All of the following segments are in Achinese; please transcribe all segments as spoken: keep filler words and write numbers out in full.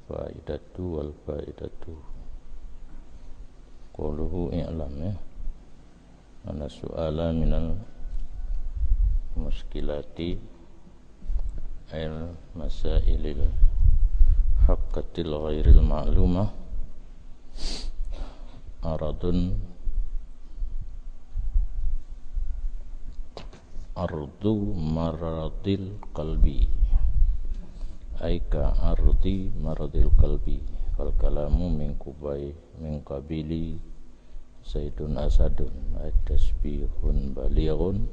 Faidatu wal faidatu. Qauluhu i'lam, ya. Anna su'ala minal muskilati, al masailil haqqatil ghairil ma'lumah, aradun ardu maradil qalbi, ay ka ardi maradil qalbi. Fal kalamu min kubai, min qabili Zaidun asadun, ay tasbihun balighun,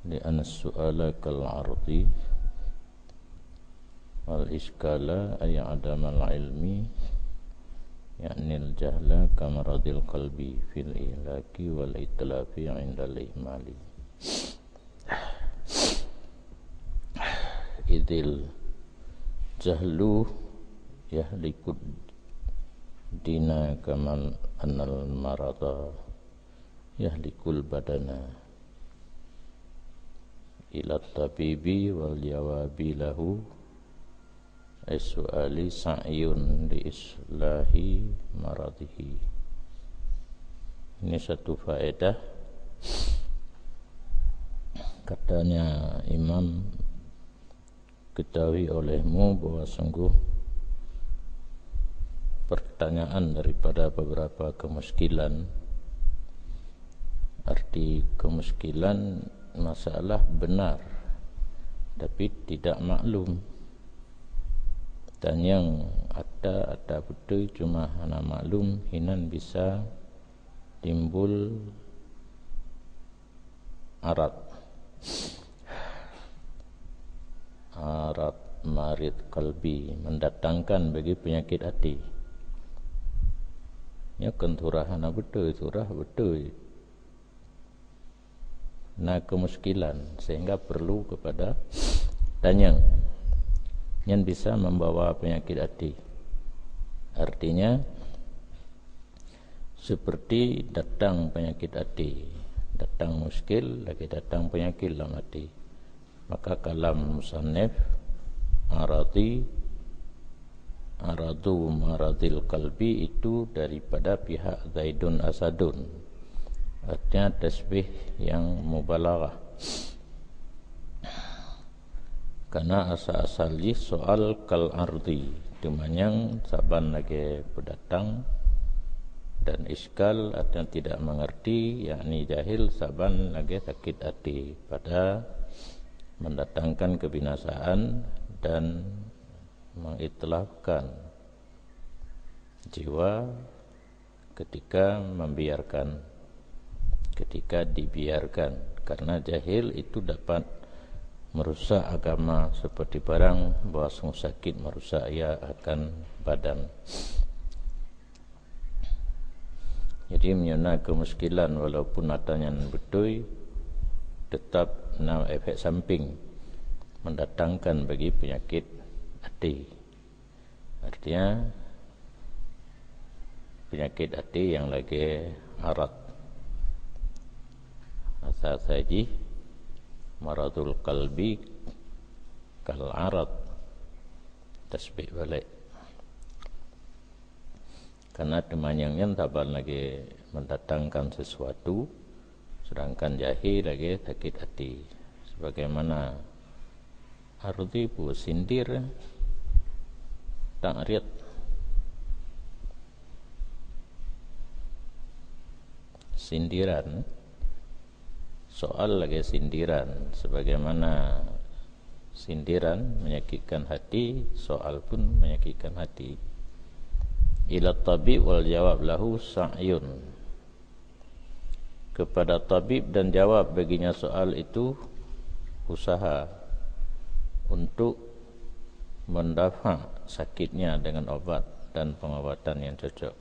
li anna su'ala kal ardi, wal iskala ay adamal ilmi, yaknil jahla kamaradil qalbi fil ihlaki wal itlafi indal ihmali. Idil jahlu yahlikud dina kamal anal marada yahlikul badana. Ila tabibi wal jawabi lahu, ay su'ali sa'yun li islahi maradihi. Ini satu faedah. Katanya Imam, ketahui olehmu bahwa sungguh pertanyaan daripada beberapa kemuskilan, arti kemuskilan, masalah benar tapi tidak maklum. Tanyong ata-ata beutôi cuma hana maklum, hinan bisa timbul arad. Arad marid kalbi, mendatangkan bagi penyakit hati. Nyoe kon surah hana beutôi, surah beutôi. Na kemuskilan sehingga perlu kepada tanyong. Nyan bisa membawa penyakit hati. Artinya, seperti datang penyakit hati, datang muskil lagi datang penyakit dalam hati. Maka kalam musannif, aradi, aradu maradil kalbi, itu daripada pihak Zaidun Asadun. Artinya tasbih yang mubalaghah. Karena asal-asal jih soal kal ardi, teumanyong saban lagée peudatang, dan iskal artinya tidak mengerti, yakni jahil, saban lagée sakit hati, pada mendatangkan kebinasaan dan mengitlafkan jiwa ketika membiarkan, ketika dibiarkan. Karena jahil itu dapat merusak agama, seperti barang bahwa sungguh sakit merusak ia akan badan. Jadi, meunyoe na kemuskilan, walaupun ata nyan beutôi, tetap na efek samping, mendatangkan bagi penyakit hati. Artinya, penyakit hati yang lagée arad. Asal-asal jih maradul kalbi kal arad. Tasbih balik. Karena teumanyong nyan saban lagée mendatangkan sesuatu, sedangkan jahil lagée sakit hati. Sebagaimana ardi peue, sindir, ta'rid, sindiran. Soal lagée sindiran, sebagaimana sindiran menyakitkan hati, soal pun menyakitkan hati. Ila tabib wal jawab lahu sa'yun. Kepada tabib dan jawab baginya soal itu usaha untuk mendafa sakitnya dengan obat dan pengobatan yang cocok.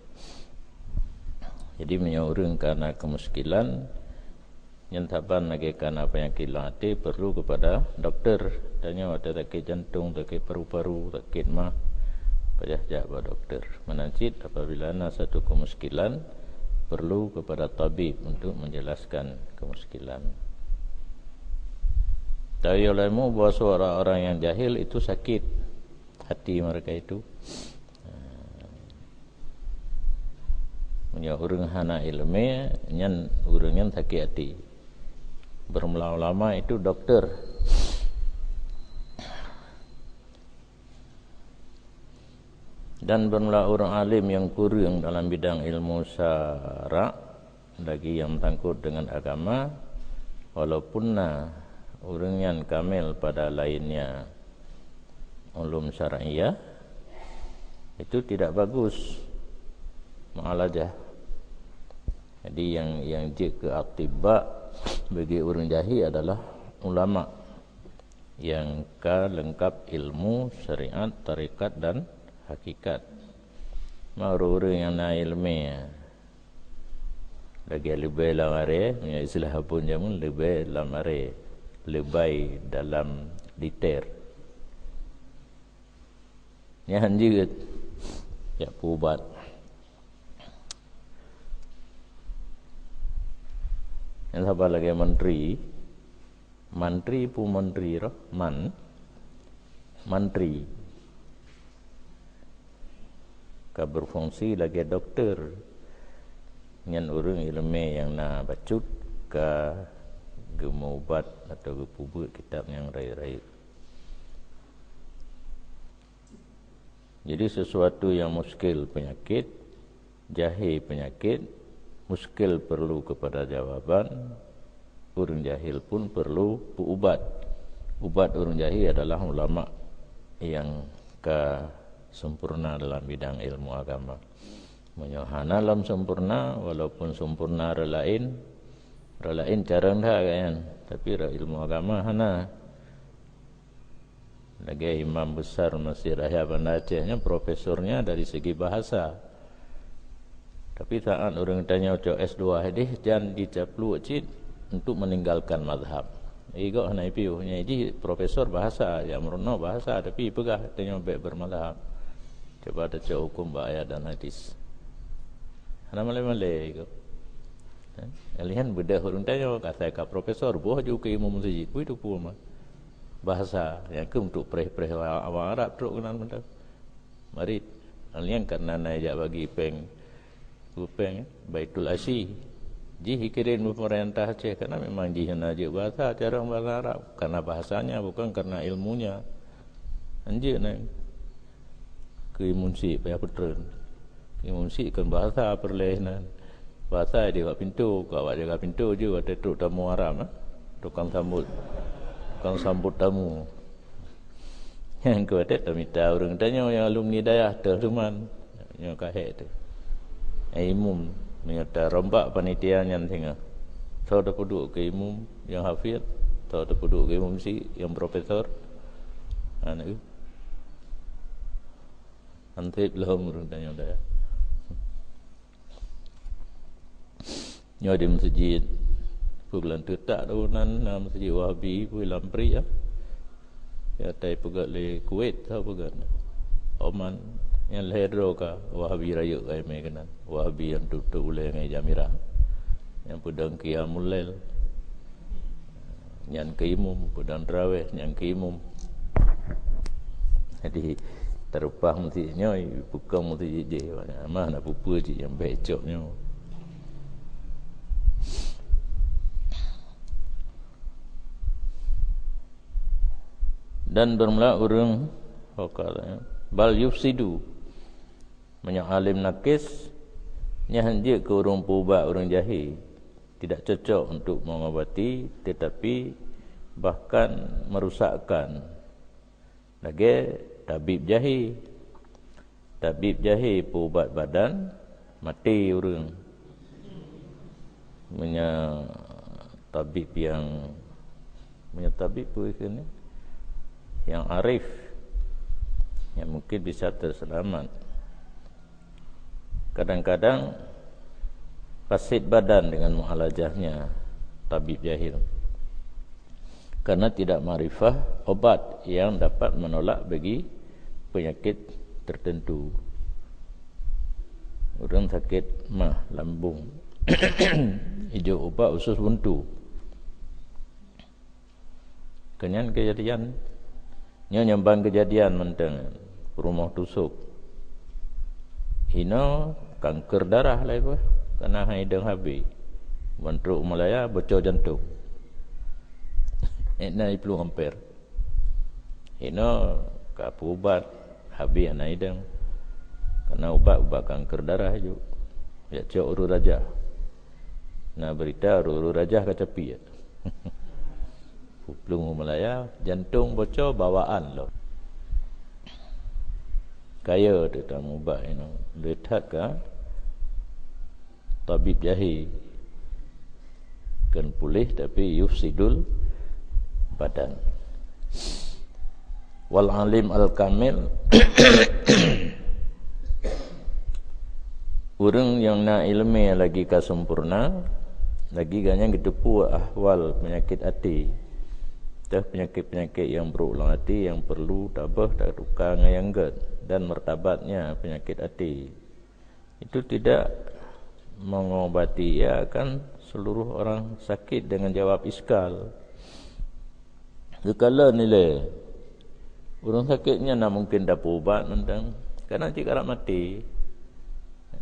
Jadi, meunyoe ureuëng kana kemuskilan, nyan saban lagée kana penyakit lam até, perlu kepada doktor. Tanyoe ada sakit jantung, sakit paru-paru, sakit mah, payah jak bak doktor. Meunan cit apabila na satu kemuskilan, perlu kepada tabib untuk menjelaskan kemuskilan. Tapi olehmu bahwa orang-orang yang jahil itu sakit. hati mereka itu. Meunyoe ureuëng hana iéleumé, nyan ureuëng nyan sakét até. Bermula ulama itu doktor. Dan bermula ureuëng alim nyang kureueng dalam bidang ilmu syarak, lagi nyang meusangkut dengan agama, walaupun na ureuëng nyan kamel pada lainnya ulum syariah, itu tidak bagus mu'alajah. Jadi nyang, nyang jeuet keu atibba bagi ureuëng jahé adalah ulama nyang ka leungkap ilmu syariat, tarekat dan hakikat. Ma ureuëng-ureuëng nyang na iéleumé, lagée leubeh lam aré, meunyoe istilah phon jameun, leubeh lam aré, leubeh dalam liter. Nyan jeuet jak peuubat. Nyan saban lagée mantri. Mantri peue mantri roh? Man, mantri. Ka berfungsi lagée doktor. Nyan ureuëng iéleumé nyang na bacut ka geumeuubat atau geupeubuet kitab nyang rayeuk-rayeuk. Jadi sesuatu yang muskil penyakit, jahé penyakit, muskil perlu kepada jawaban, ureuëng jahil pun perlu peuubat. Ubat ureuëng jahil adalah ulama yang ka sempurna dalam bidang ilmu agama. Meunyoe hana lom sempurna, walaupun sempurna ureuëng laén, ureuëng laén carông that kan, tapi ilmu agama hana. Lagée imam besar Masjid Raya Banda Aceh nyan profesornya dari segi bahasa. Tapi saat ureuëng tanyoe cok S dua hadih, jan jicapluek cit untuk meninggalkan mazhab. Igok hana ipiôh, nyan jih profesor bahasa, ya meurunoe bahasa, tapi peugah tanyoe bék bermazhab. Coba tacok hukum bak ayat dan hadis. Hana malée-malée igok. Eh, lihan beudôh ureuëng tanyoe, asai ka profesor, boh ju keu imum meuseujid, peue itu peue mah. Bahasa nyang keuh untuk preh-preh awak Arab trok keunan mantong. Marit, nyang karena na jak bagi péng, peue péng, Baitul Asyi. Jih ikirém bak pemerintah Aceh, karena memang jih na jeuet bahasa, carông bahasa Arab. Karena bahasanya, bukan karena ilmunya. Anjeuk na. Keu imum syiek payah peutreun. Keu imum syiek kon bahasa peureulée nan. Bahasa di bak pintoe, ka awak jaga pintoe jeuet watée trok tamu haram, eh. Tukang sambot. Tukang sambot tamu. Nyang keu watée tamita ureuëng tanyoe nyang alumni dayah teuh teuma. Nyoe ka hék teuh. Eh, imum, meunyoe tarombak panitia nyan singoh. Soe tapeuduek keu imum nyang hafid, soe tapeuduek keu imum syiek nyang profesor. Aneuk. Anseb lom ureuëng tanyoe dayah. Nyoe di meuseujid, peue geulan teutak tu nan, na meuseujid Wahabi, peue lam Pri, ya. Ya, tai peugah lé Kuwait, tau peugah. Oman, nyang lhée droe ka Wahabi rayeuk ai mé keunan. Wahabi nyang tutoe ulée ngon ija mirah. Nyang peudong qiyamul lail. Nyan keu imum, peudong tarawéh, nyan keu imum. Jadi, tareupah meuseujid nyoe, peukong meuseujid jih. Mah na peue-peue cit nyang bék cok nyoe. Dan bermula ureuëng, bal yufsidu. Meunyoe alim nakis, nyan jeuet keu ureuëng peuubat ureuëng jahé. Tidak cocok untuk mengobati, tetapi bahkan merusakkan. Lagée tabib jahé. Tabib jahé peuubat badan, maté ureuëng. Meunyoe tabib nyang, meunyoe tabib peue kheun, nyang arif, nyang mungkin bisa terseulamat. Kadang-kadang fasid badan dengan mualajahnya tabib jahil. Karena tidak makrifah obat yang dapat menolak bagi penyakit tertentu. Ureuëng sakét mah lambung, ijok ubat usus buntu. Keunyan keujadian, nyoe nyang ban keujadian mantong. Peurumoh tusok. Hino kanker darah lé beuh, kana han idong habéh. Ban trok Malaya bocor jantong. Ena iplueng amper. Hino ka peuubat, habéh hana idong. Kana ubat, ubat kanker darah ju. Jak cok ureueng rajah. Na beurita ureueng rajah ka capiek. Peuplung u Malaya, jantong bocor bawaan lom. Kaya teuh tamubat inoe. Le that ka tabib jahé. Kon puléh tapi yufsidul badan. Wal alim al kamil, ureueng nyang na ileumé lagi ka sempurna, lagi gobnyan geuteupeue ahwal peunyakét até, teuh peunyakét-peunyakét nyang brok lam até nyang perlu taböh tatuka ngon nyang gét, dan martabatnya peunyakét até. Itu tidak mengobati ia akan seluruh orang sakit dengan jawab iskal. Geukalon ilée, ureueng sakét nyan na mungken tapeuubat mantong, kana cit karab maté.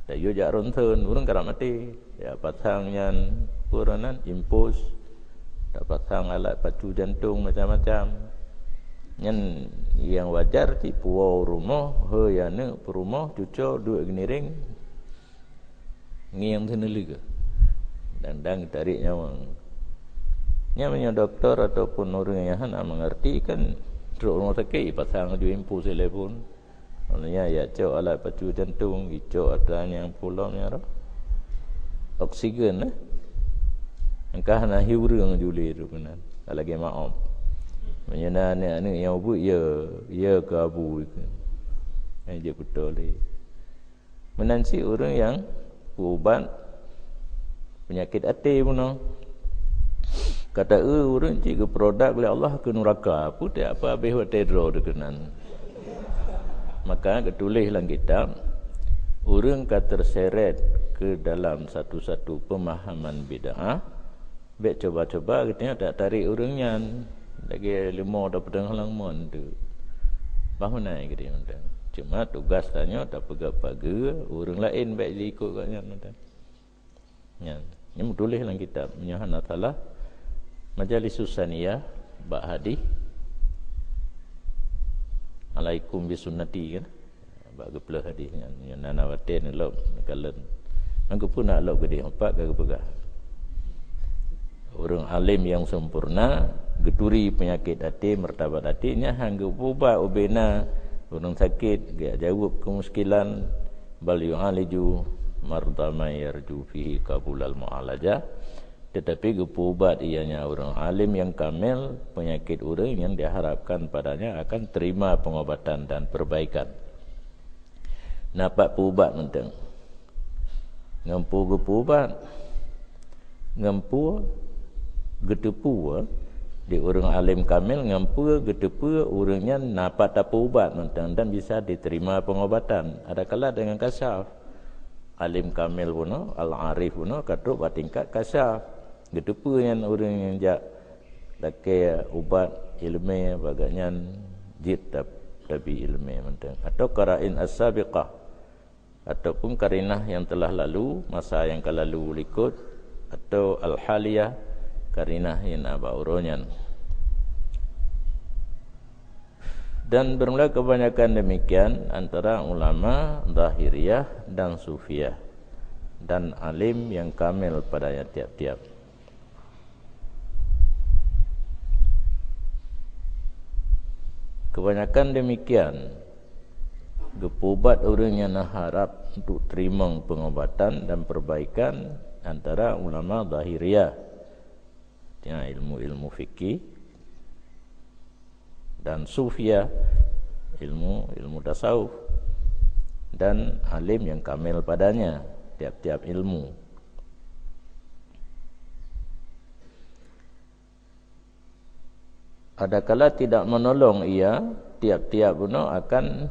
Tayue jak ronsen, ureueng karab maté. Jak pasang nyan, peue nan, infus. Tapasang alat pacu jantong macam-macam. Nyan nyang wajar cit puwoe u rumoh, hei aneuk peurumoh, cucoe duek geuniréng, ngieng seuneulheueh. Dan, dan tarek nyawöng. Nyan meunyoe dokto ataupun ureueng nyang hana meungerti kan, trok rumoh sakét, ipasang laju infus ilée phon. Maksudnya, ya, cok alat pacu jantong, icok atra nyang pulom nyang roh. Oksigen, eh? Engkah na hi ureueng juli tu keunan. Lagée maom. Meunyoe na aneuk-aneuk nyang ubeut, ya, ya ke abu itu. Nyang jeuet beutôi lé. Meunan cit ureueng nyang peuubat peunyakét até bunoe. Kata eu ureueng cit geupeurodak lé Allah keu nuraka, peue teuh apa habéh watée droe dikeunan. Maka geutuléh lam kitab, ureueng ka terseret ke dalam satu-satu pemahaman bid'ah, bék cuba-cuba geutanyoe tatarek ureueng nyan lagée leumo tapeudong lam mon tu. Bah meunai geutanyoe mantong. Cuma tugas tanyoe tapeugah pageue ureueng laén bék jiikot gobnyan mantong. Nyan, nyan meutuléh lam kitab, meunyoe hana salah, Majalisus Saniyah bak hadih, "Alaikum bisunnati," kan? Bak geupeuleueh hadih nyan, nyoe na, na watée neulop neukalon. Nyan keupeue nak lop geudeh, empat ka geupeugah. Ureueng além nyang sempurna, geuturi peunyakét até, meurtabat até, nyan han geupeuubat ubena ureueng sakét, geujaweueb keumuskilan, bal yu'aliju mardha man yarju fihi qabulal mu'alajah, tetapi geupeuubat ianya ureueng além nyang kamel peunyakét ureueng nyang diharapkan padanya akan terima pengobatan dan perbaikan. Na pat peuubat mantong. Ngon peue geupeuubat? Ngon peue geuteupeue di ureueng além kamel, ngon peue geuteupeue ureueng nyan na pat tapeuubat mantong dan bisa diterima pengobatan. Adakala dengan kasyaf. Além kamel bunoe, al-arif bunoe ka trok bak tingkat kasyaf. Geuteupeue nyan ureueng nyang jak lakée ubat ileumé, bak gobnyan jeuet tab-, tabi ileumé mantong. Atau qarain as-sabiqah, ataupun karinah yang telah lalu, masa yang ka lalu likot, atau al-haliyah, karinah nyang na bak uroe nyan. Dan bermula kebanyakan demikian antara ulama Zahiriyah dan Sufiyah, dan alim yang kamil padanya tiap-tiap. Kebanyakan demikian, geupeuubat ureueng nyang na harap untuk teurimong pengobatan dan perbaikan antara ulama Zahiriyah, ya, ilmu-ilmu fikih, dan Sufiyah, ilmu, ilmu tasawuf, dan alim yang kamil padanya tiap-tiap ilmu. Adakala tidak menolong ia, tiap-tiap bunoe akan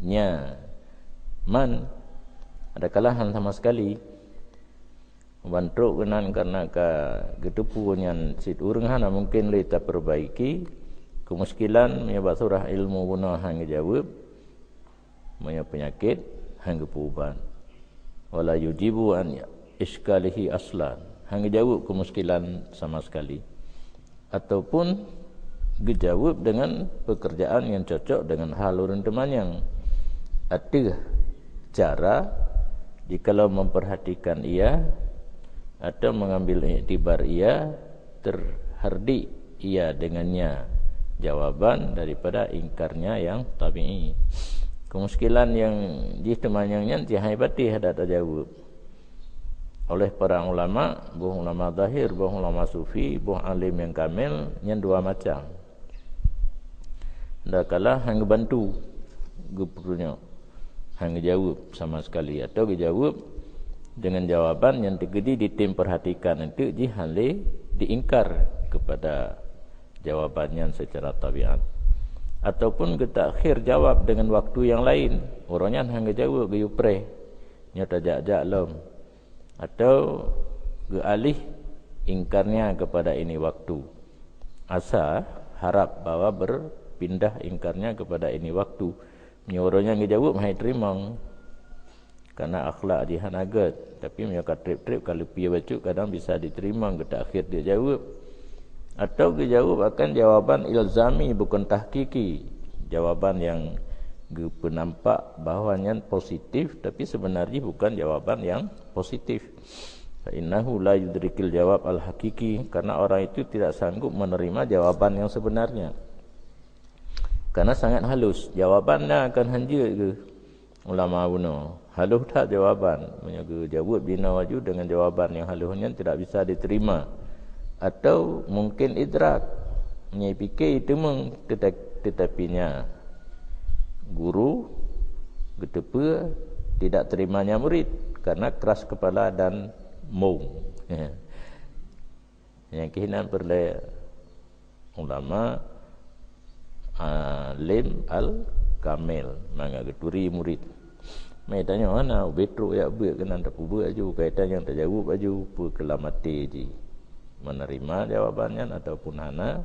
nyaman. Adakala hana sama sekali. Ban trok keunan karena ka geuteupeue nyan cit ureueng hana mungken lé tapeurbaiki. Keumuskilan meunyoe bak surah ilmu bunoe han geujaweueb, Meunyoe peunyakét han geupeuubat. Wala yujibu an iskalihi aslan, han geujaweueb keumuskilan sama sekali. Ataupun geujaweueb dengan pekerjaan yang cocok dengan hal ureuëng teumanyong. Ateueh cara, jikalau memperhatikan ia atau mengambil iktibar ia, terhardik ia dengannya jawaban daripada ingkarnya yang tabi'i. Keumuskilan nyang jih teumanyong nyan jihai patéh adak tajaweueb oleh para ulama, boh ulama zahir, boh ulama sufi, boh alim nyang kamil, nyan dua macam. Ndakala han geubantu geupeureunyok, han geujaweueb sama sekali, atau geujaweueb dengan jawaban nyang teukeudi ditem perhatikan, enteuk jih han lé diingkar kepada jawaban nyan secara tabiat, ataupun geutakhir jawab dengan waktu yang lain, uroe nyan han geujaweueb, geuyue preh, nyoe tajak-jak lom, atau geualih ingkarnya kepada ini waktu. Asa harap bahwa berpindah ingkarnya kepada ini waktu. Meunyoe uroe nyan geujaweueb, hai teurimong. Karena akhlak jih hana gét, tapi meunyoe ka treb-treb, ka leupie bacut, kadang bisa diterima geutakhir dia jaweueb. Atau geujaweueb akan jawaban ilzami, bukan tahqiqi. Jawaban yang geupeunampak bahwa nyan positif, tapi sebenarnya bukan jawaban yang positif. Fa innahu la yudrikil jawab al-haqiqi, karena orang itu tidak sanggup menerima jawaban yang sebenarnya. Karena sangat halus, jawaban na akan hanjeuet geuh ulama bunoe. Halus that jawaban. Meunyoe geujaweueb jinoe aju dengan jawaban nyang halus nyan tidak bisa diterima. Atau mungkin idrak. Meunyoe pike iteumeung, teta-, tetapinya guru geuteupeue tidak terimanya murid karena keras kepala dan mong. Nyang keuh nan peureulée ulama alim al-kamil mangat geuturi murid. Meutanyoe hana ubé trok jak beuet keunan tapeubuet aju, kaitan nyang tajaweueb aju peu keulam até jih. Menerima jawaban nyan ataupun hana,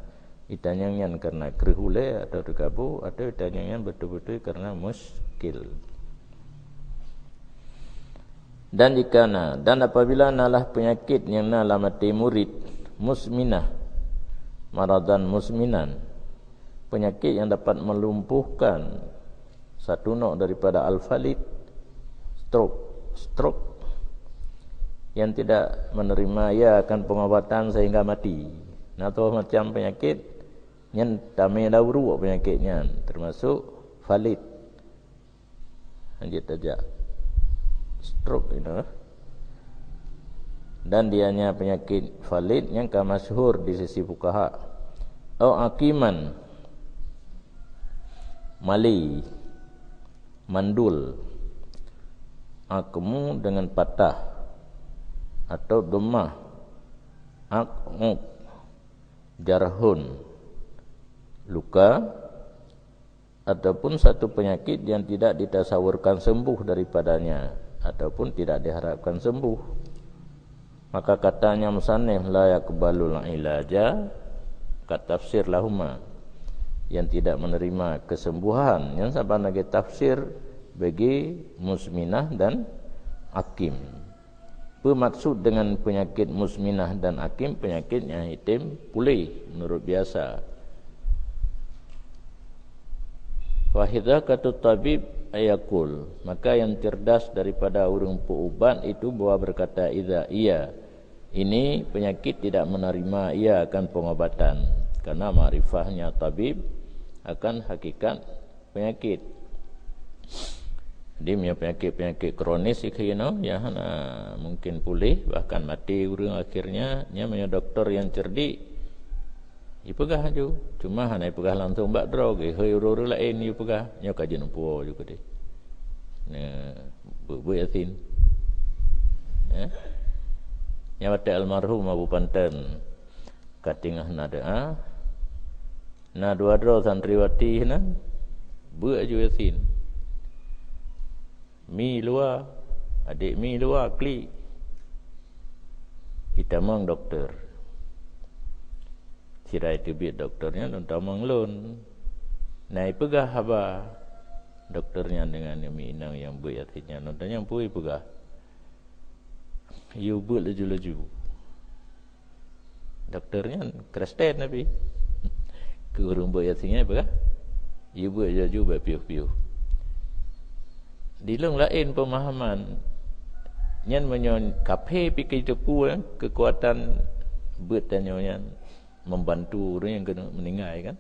itanyong nyan karena kreueh ulée atau teukabo, atau itanyong nyan beutôi-beutôi karena muskil. Dan jika na, dan apabila nalah peunyakét nyang na lam até murid, musminah, maradan musminan, peunyakét yang dapat melumpuhkan satu nok daripada al-falid, stroke, stroke, yang tidak menerima ia akan pengobatan sehingga mati. Na troh macam peunyakét, nyan tamé dauruk peunyakét nyan, termasuk falid. Lanjut saja. Stroke itu. Dan dianya penyakit falid yang ka masyhur di sisi fukaha. Au akiman, mali, mandul. Akmu dengan patah atau domah. Akuk, jarhun, luka, ataupun satu penyakit yang tidak ditasawurkan sembuh daripadanya ataupun tidak diharapkan sembuh. Maka katanya musannif, la yaqbalul ilaja, ka tafsir lahuma, yang tidak menerima kesembuhan, yang saban lagée tafsir bagi musminah dan akim. Peue maksud dengan penyakit musminah dan akim? Penyakit nyang item puléh menurut biasa. Wa hidza katut tabib ayakul, maka yang cerdas daripada ureuëng peuubat itu bahwa berkata, idza, iya, ini penyakit tidak menerima ia akan pengobatan, karena makrifahnya tabib akan hakikat penyakit. Jadi, meunyoe penyakit-penyakit kronis ikheun nyoe, ya, hana mungkin puléh, bahkan maté ureuëng akhirnya, nya meunyoe doktor nyang cerdik, ipeugah aju. Cuma hana ipeugah langsung bak droe, geuhôi ureuëng-ureuëng laén ipeugah, nyoe ka jeuet neupuwoe ju keudeh. Nah, beuet-beuet Yasin. Eh? Nya watée almarhum Abu Panten ka teungoh na doa, na dua droe santriwati nan beuet aju Yasin. Mi luwa, adek mi luwa, klik. Itamong doktor. Sira iteubiet doktor nyan lôn tamong lôn. Na ipeugah haba. Doktor nyan deungon mi inong nyang beuet yasin nyan, lôn tanyong peue peugah. Yue beuet laju-laju. Doktor nyan Kristen tapi keu ureuëng beuet yasin nyan peugah, yue beuet laju-laju bak piôh-piôh. Di lôn laén peumahaman nyan, meunyoe kaphé pike teupeu keukuatan beuet tanyoe nyan membantu ureuëng nyang keuneuk meuninggai kan.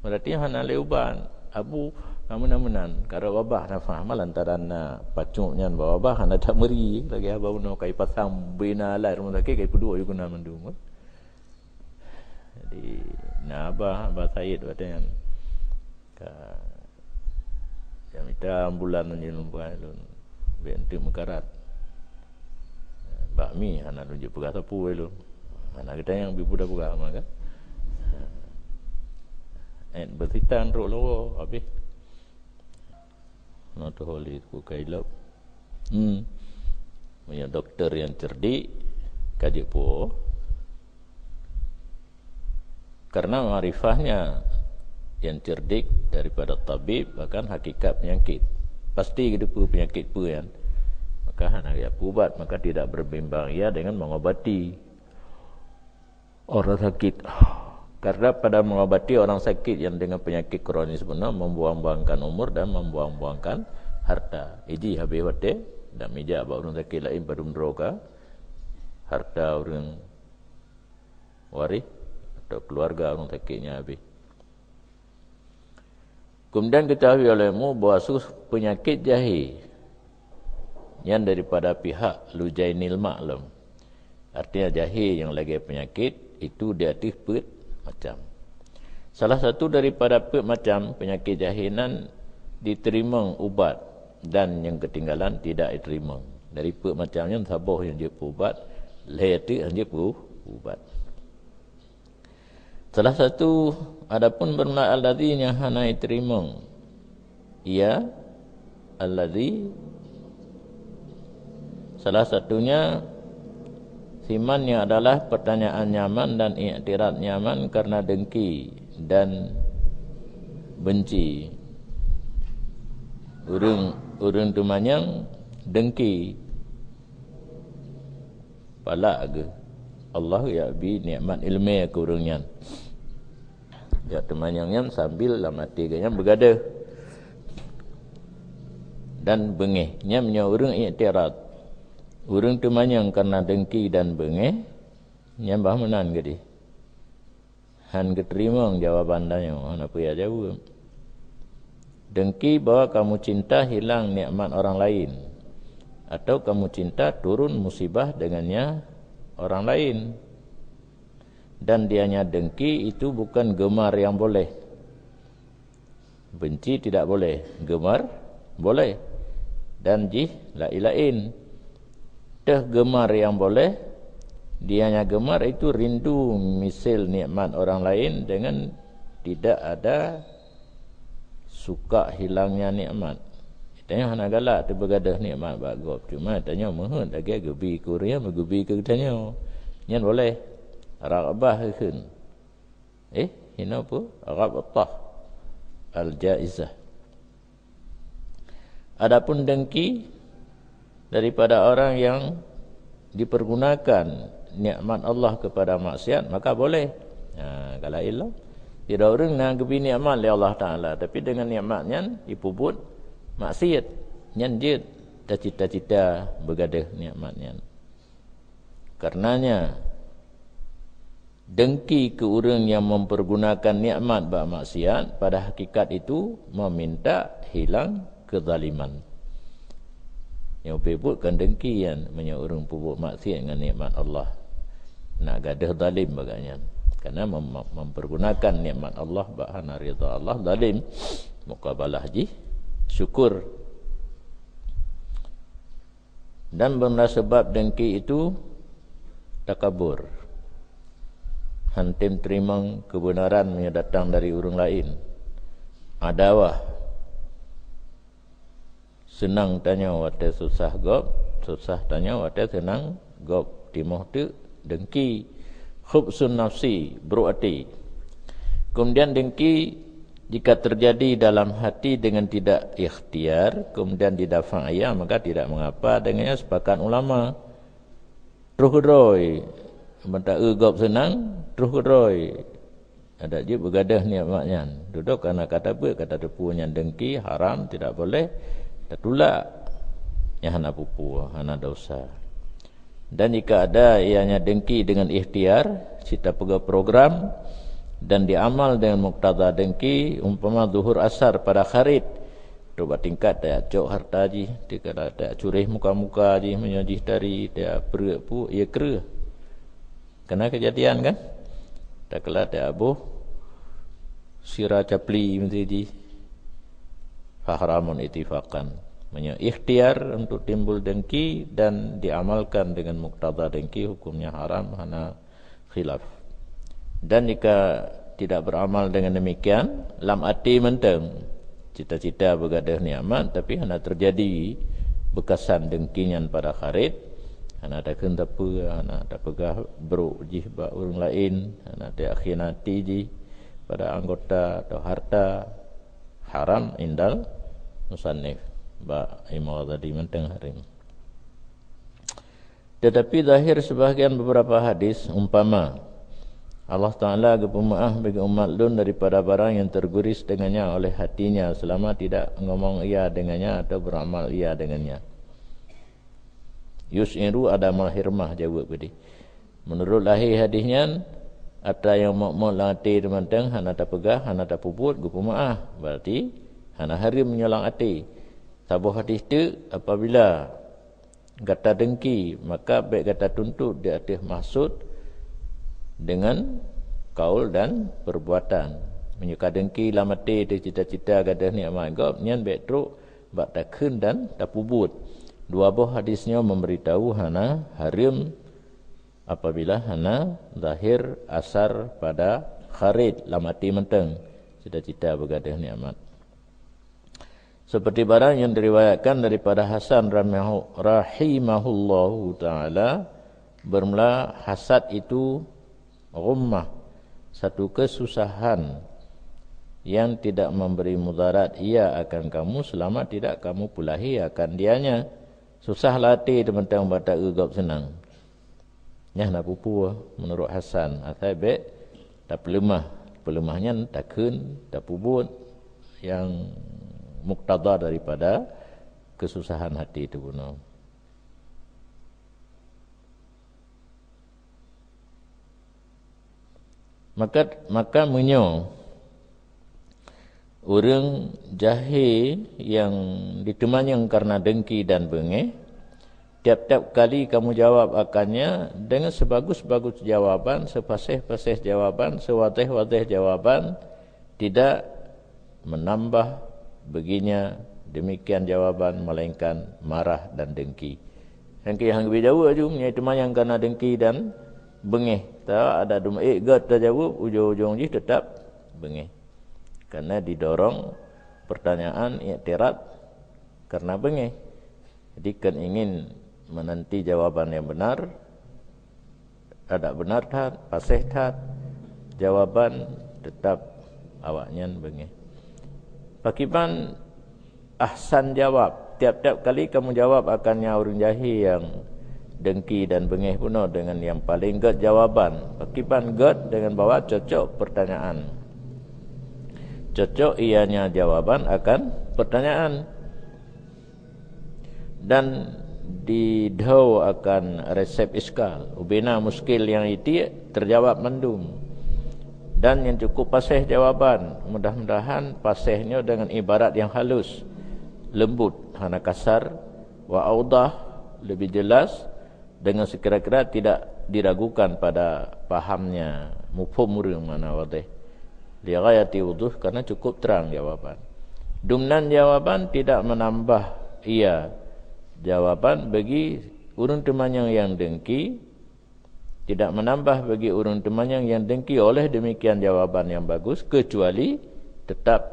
Berarti hana lé ubat. Abu, meunan-meunan, karab babah nafah mah lantaran na pacok nyan bak babah hana that meuri, lagée haba unoe kai pasang bina alat rumoh sakét kai peuduek yue guna mandum. Jadi na abah, abah Said watée nyan ka, ya mita ambulan nyoe lôn buat lôn. Bék enteuk meukarat. Bak mi hana lôn jeuet peugah sapeue lôn. Hana geutanyong bi peue peugah ma kan. Eh, beusita trok lôn, habéh. Na tu holi ku kai lop. Hmm. Meunyoe doktor nyang cerdik ka jeuet po. Karena makrifahnya yang cerdik daripada tabib akan hakikat penyakit. Pasti geuteupeue penyakit peue nyan. Maka hana geujak peuubat, maka tidak berbimbang ia dengan mengobati orang sakit. Karena pada mengobati orang sakit yang dengan penyakit kronis benar membuang-buangkan umur dan membuang-buangkan harta. Iji habéh watée dan mijak bak ureuëng sakét laén padum droe ka harta ureuëng waréh atau keluarga ureuëng sakét nyan habéh. Kemudian ketahui olehmu bahwa sus penyakit jahé nyan daripada pihak Lujainil Maklum. Artinya jahé nyang lagée penyakit itu di ateueh peuet macam. Salah satu daripada peuet macam penyakit jahé nan diterimong ubat dan nyang keutinggalan tidak diterimong. Dari peuet macam nyan saboh nyang jeuet peuubat, lhée teuk nyang jeuet peuubat. Salah satu, adapun bermula alladzi nyang hana jiteurimong, ia alladzi, salah satunya simannya adalah pertanyaan nyaman dan iktirad nyaman karena dengki dan benci. Ureuëng, ureuëng teumanyong dengki. Palak geuh Allah geujak bi nikmat iéleumé keu ureuëng nyan. Jak teumanyong nyan sambil lam até geuh nyan beugadoh dan beungéh. Nyan meunyoe ureuëng iktirad, ureuëng teumanyong karena dengki dan beungéh, nyan bah meunan geudeh. Hán geuteurimong jawaban tanyoe, hana peue jaweueb. Dengki bahwa kamu cinta hilang nikmat orang lain, atau kamu cinta turun musibah dengannya orang lain. Dan dianya dengki itu bukan gemar yang boleh. Benci tidak boleh, gemar boleh. Dan jih laén-laén. Teuh gemar yang boleh, dianya gemar itu rindu misil nikmat orang lain dengan tidak ada suka hilangnya nikmat. Tanyoe hana galak teubeugadoh nikmat bak gob, cuma tanyoe meuheuet lagée geubi keu ureuëng nyang geubi keu tanyoe. Nyan boleh. Raghbah kheun. Eh, hino peue? Ghabthah al-jaizah. Adapun dengki daripada orang yang dipergunakan nikmat Allah kepada maksiat, maka boleh. Ha, kalau ilmu. Tidak ureuëng na geubi nikmat lé Allah Taala, tapi dengan nikmat nyan jipeubuet maksiat, nyan jeuet tacita-cita beugadoh nikmat nyan. Karenanya, dengki keu ureuëng nyang mempergunakan nikmat bak maksiat, pada hakikat itu meminta hilang kezaliman. Nyang peubuet kan dengki nyan, meunyoe ureuëng peubuet maksiat ngon nikmat Allah, nak gadoh zalim bak nyan. Karena mem-, mempergunakan nikmat Allah bak hana ridha Allah, zalim. Mukabalah jih syukur. Dan beuna sebab dengki itu takabur. Hántom teurimong keubeunaran meunyoe datang dari ureuëng laén. Adawah. Seunang tanyoe watée susah gob, susah tanyoe watée seunang gob. Timoh teuk dengki. Khubsun nafsi, brok até. Keumudian dengki Jika terjadi dalam hati dengan tidak ikhtiar, kemudian didafa' ia, maka tidak mengapa, dengannya sepakat ulama. Troh keudroe, meuta eu gob seunang, troh keudroe. Adak jeuet beugadoh nikmat nyan. Dudoe kareuna ka tabeuet, ka tateupeue nyan dengki, haram, tidak boleh, tatulak. Nyan hana peue-peue, hana dosa. Dan jika ada ianya dengki dengan ikhtiar, cit tapeugah program, dan diamal dengan muktada dengki, umpama zuhur asar pada kharid, trok bak tingkat tajak cok harta jih, tingkat tajak cureh muka-muka jih, meunyoe jih tari, tajak peureuek pu, ia kreueh. Kena kejadian kan? Takala tajak boh sira capli meusti jih. Fahramun ittifaqan. Meunyoe ikhtiar untuk timbul dengki dan diamalkan dengan muktada dengki, hukumnya haram, hana khilaf. Dan jika tidak beramal dengan demikian, lam até mantong, cita-cita beugadoh nikmat, tapi hana terjadi beukasan dengki nyan pada kharid, hana takheun tapeue, hana tapeugah brok jih bak ureuëng laén, hana takhianati jih pada anggota atau harta, haram indal musannif, bak Imam Ghazali mantong haram. Tetapi zahir sebahagian beberapa hadis, umpama, Allah Ta'ala geupeumaáh bagi umat lôn daripada barang yang terguris dengannya oleh hatinya selama tidak ngomong ia dengannya atau beramal ia dengannya. Yus'iru adamal hirmah, jaweueb geudeh. Meunurot lahé hadis nyan, atra nyang mot-mot lam até teumantong hana tapeugah, hana tapeubuet, geupeumaáh. Berarti hana hareuem meunyoe lam até. Saboh hadis teuk, apabila gata dengki, maka bék gata tuntot di ateueh maksud deungon kaul dan peurbuatan. Meunyoe ka dengki lam até teuh cita-cita gadoh nikmat gob, nyan bék trok bak takheun dan tapeubuet. Dua boh hadis nyoe memberitahu hana hareuem apabila hana zahir asar pada kharid lam até mantong cita-cita beugadoh nikmat. Seperti barang yang diriwayatkan daripada Hasan ramihu-, rahimahullahu ta'ala, bermula hasad itu ghummah, satu kesusahan yang tidak memberi mudarat ia akan kamu selama tidak kamu pulahi akan dianya. Susah lam até teumantong bak ta-eu gob seunang. Nyan hana peue-peue meunurot Hasan, asai bék tapeuleumah. Peuleumah nyan takheun, tapeubuet nyang muktada daripada keususahan hati teuh bunoe. Maka, maka meunyoe ureuëng jahé nyang jiteumanyong kareuna dengki dan beungéh, tiap-tiap kali kamu jawab akannya dengan sebagus-bagus jawaban, sepaséh-paséh jawaban, sewadéh-wadéh jawaban, tidak menambah baginya demikian jawaban, melainkan marah dan dengki. Dengki han geubri jaweueb laju, meunyoe teumanyong kareuna dengki dan beungéh. Ta ada dum ék gét tajaweueb, ujong-ujong jih teutap beungéh. Karena didorong pertanyaan iktirad karena beungéh. Jadi, kan ingin menanti jawaban yang benar, adak benar that, paséh that, jawaban, teutap awaknyan beungéh. Pakiban ahsan jawab, tiap-tiap kali kamu jawab akannya ureuëng jahé nyang dengki dan beungéh bunoe dengan yang paling gét jawaban. Pakiban gét dengan bahwa cocok pertanyaan. Cocok ianya jawaban akan pertanyaan. Dan didhau akan resep iskal. Ubena muskil nyang itik terjawab mandum. Dan nyang cukup paséh jawaban. Mudah-mudahan paséh nyoe dengan ibarat nyang halus, lembut, hana kasar, wa audah, lebih jelas, dengan sekira-kira tidak diragukan pada pahamnya, muphom ureuëng makna wadéh. Li ghayati wuduh, karena cukup terang jawaban. Dumnan jawaban tidak menambah ia jawaban bagi ureuëng teumanyong nyang dengki, tidak menambah bagi ureuëng teumanyong nyang dengki oleh demikian jawaban yang bagus, kecuali tetap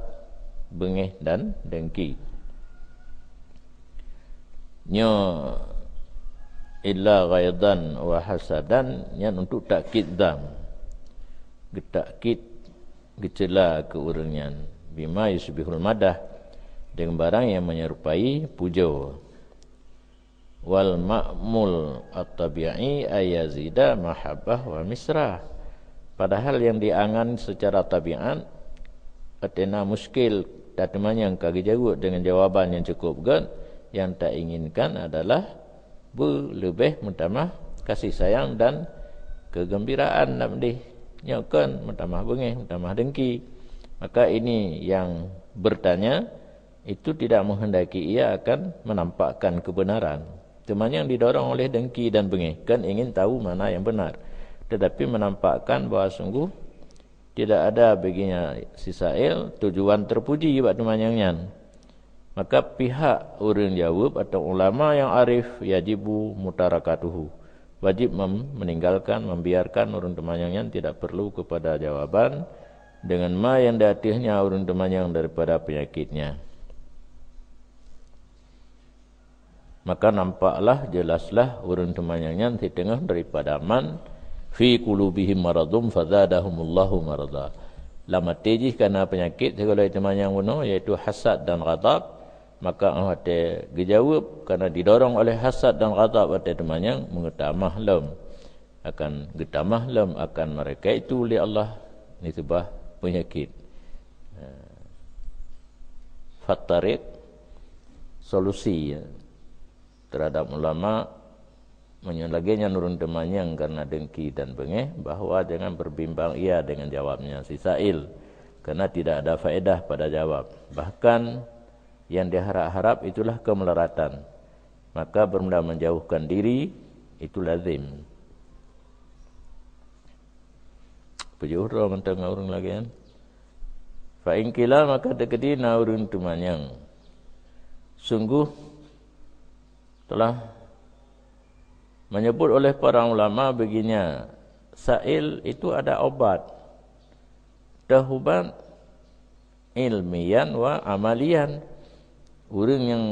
beungéh dan dengki. Nyoe illa ghaidan wa hasadan, nyan untuk takkid dzam. Geutakkid, geuceula keu ureuëng nyan. Bima yusbihul madah, dengan barang yang menyerupai puja. Wal ma'mul at-tabi'i ayazida mahabbah wa misrah. Padahal yang diangan secara tabiat, atena muskil, tateumanyong ka geujaweueb dengan jawaban yang cukup gét, yang tainginkan adalah beuleubeh meutamah kasih sayang dan kegembiraan lam deh. Nyoe kon meutamah beungéh, meutamah dengki. Maka ini yang bertanya itu tidak menghendaki ia akan menampakkan kebenaran. Teumanyong didorong oleh dengki dan beungéh, kan ingin tahu mana yang benar. Tetapi menampakkan bahwa sungguh tidak ada baginya si sa'il tujuan terpuji bak teumanyong nyan. Maka pihak ureuëng jaweueb atau ulama yang arif yajibu mutarakatuhu. Wajib mem-, meninggalkan, membiarkan ureuëng teumanyong nyan tidak perlu kepada jawaban dengan ma yang di ateueh nyan ureuëng teumanyong daripada penyakitnya. Maka nampaklah, jelaslah ureuëng teumanyong nyan siteungoh daripada man fi qulubihim maradun fazadahumullahu marada. Lam até jih kana penyakit sigala teumanyong bunoe, yaitu hasad dan ghadab, maka óh watée geujaweueb karena didorong oleh hasad dan ghadab watée teumanyong, meugeutamah lom akan geutamah lom akan mereka itu lé Allah nisbah penyakit. Ha. Fattariq, solusi, ya, terhadap ulama, meunyoe lagée nyan ureuëng teumanyong karena dengki dan beungéh, bahwa jangan berbimbang ia dengan jawabnya si sa'il, karena tidak ada faedah pada jawab. Bahkan yang diharap-harap itulah kemelaratan. Maka bermula menjauhkan diri itu lazim. Peujeuet droe mantong ngon ureuëng lagée nyan. Fa in qila, maka teukeudi na ureuëng teumanyong. Sungguh telah menyebut oleh para ulama begini, sa'il itu ada obat. Teuh ubat ilmian wa amalian. Ureuëng nyang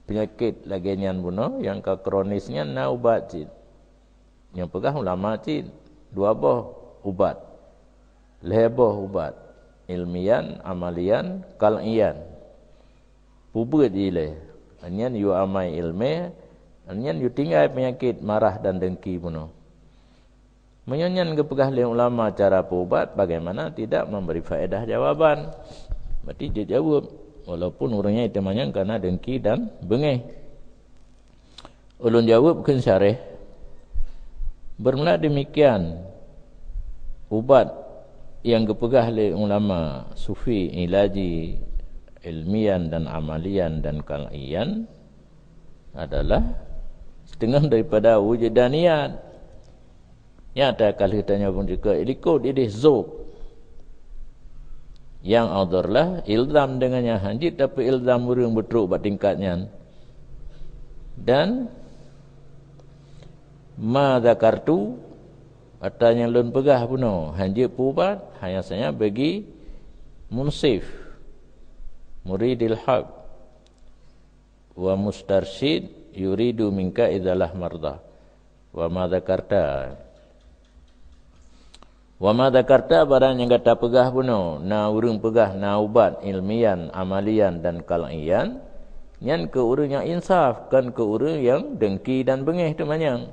penyakit lagée nyan bunoe, nyang ka kronis nyan na ubat cit. Nyang peugah ulama cit, dua boh ubat. Lhée boh ubat. Ilmian, amalian, kal'ian. Peubuet ilée. Nyan yue amai ilmé, nyan yue tinggai penyakit marah dan dengki bunoe. Meunyoe nyan geupeugah lé ulama cara peuubat, bagaimana tidak memberi faedah jawaban? Berarti jeuet jaweueb, walaupun ureuëng nyan teumanyong karena dengki dan beungéh. Ulôn jaweueb kheun syarah. Bermula demikian, ubat yang geupeugah lé ulama sufi ilaji ilmian dan amalian dan kal'ian adalah setengah daripada wujudaniyat. Nyata ka lheueh tanyoe pun juga likot ideh zok. Yang ador lah ilzam dengan nyang hanjit, tapi ilzam ureuëng beutrok bak tingkat nyan. Dan ma zakartu, ata nyang lôn peugah bunoe, hanjit peuubat, hanya saja bagi munsif, muridil haq, wa mustarsyid yuridu minka idzalah mardah. Wa ma dzakarta. Wa ma dzakarta, barang nyang gata peugah bunoe, na ureuëng peugah na ubat ilmian, amalian dan kal'ian, nyan keu ureuëng nyang insaf, kon keu ureuëng nyang dengki dan beungéh teumanyong.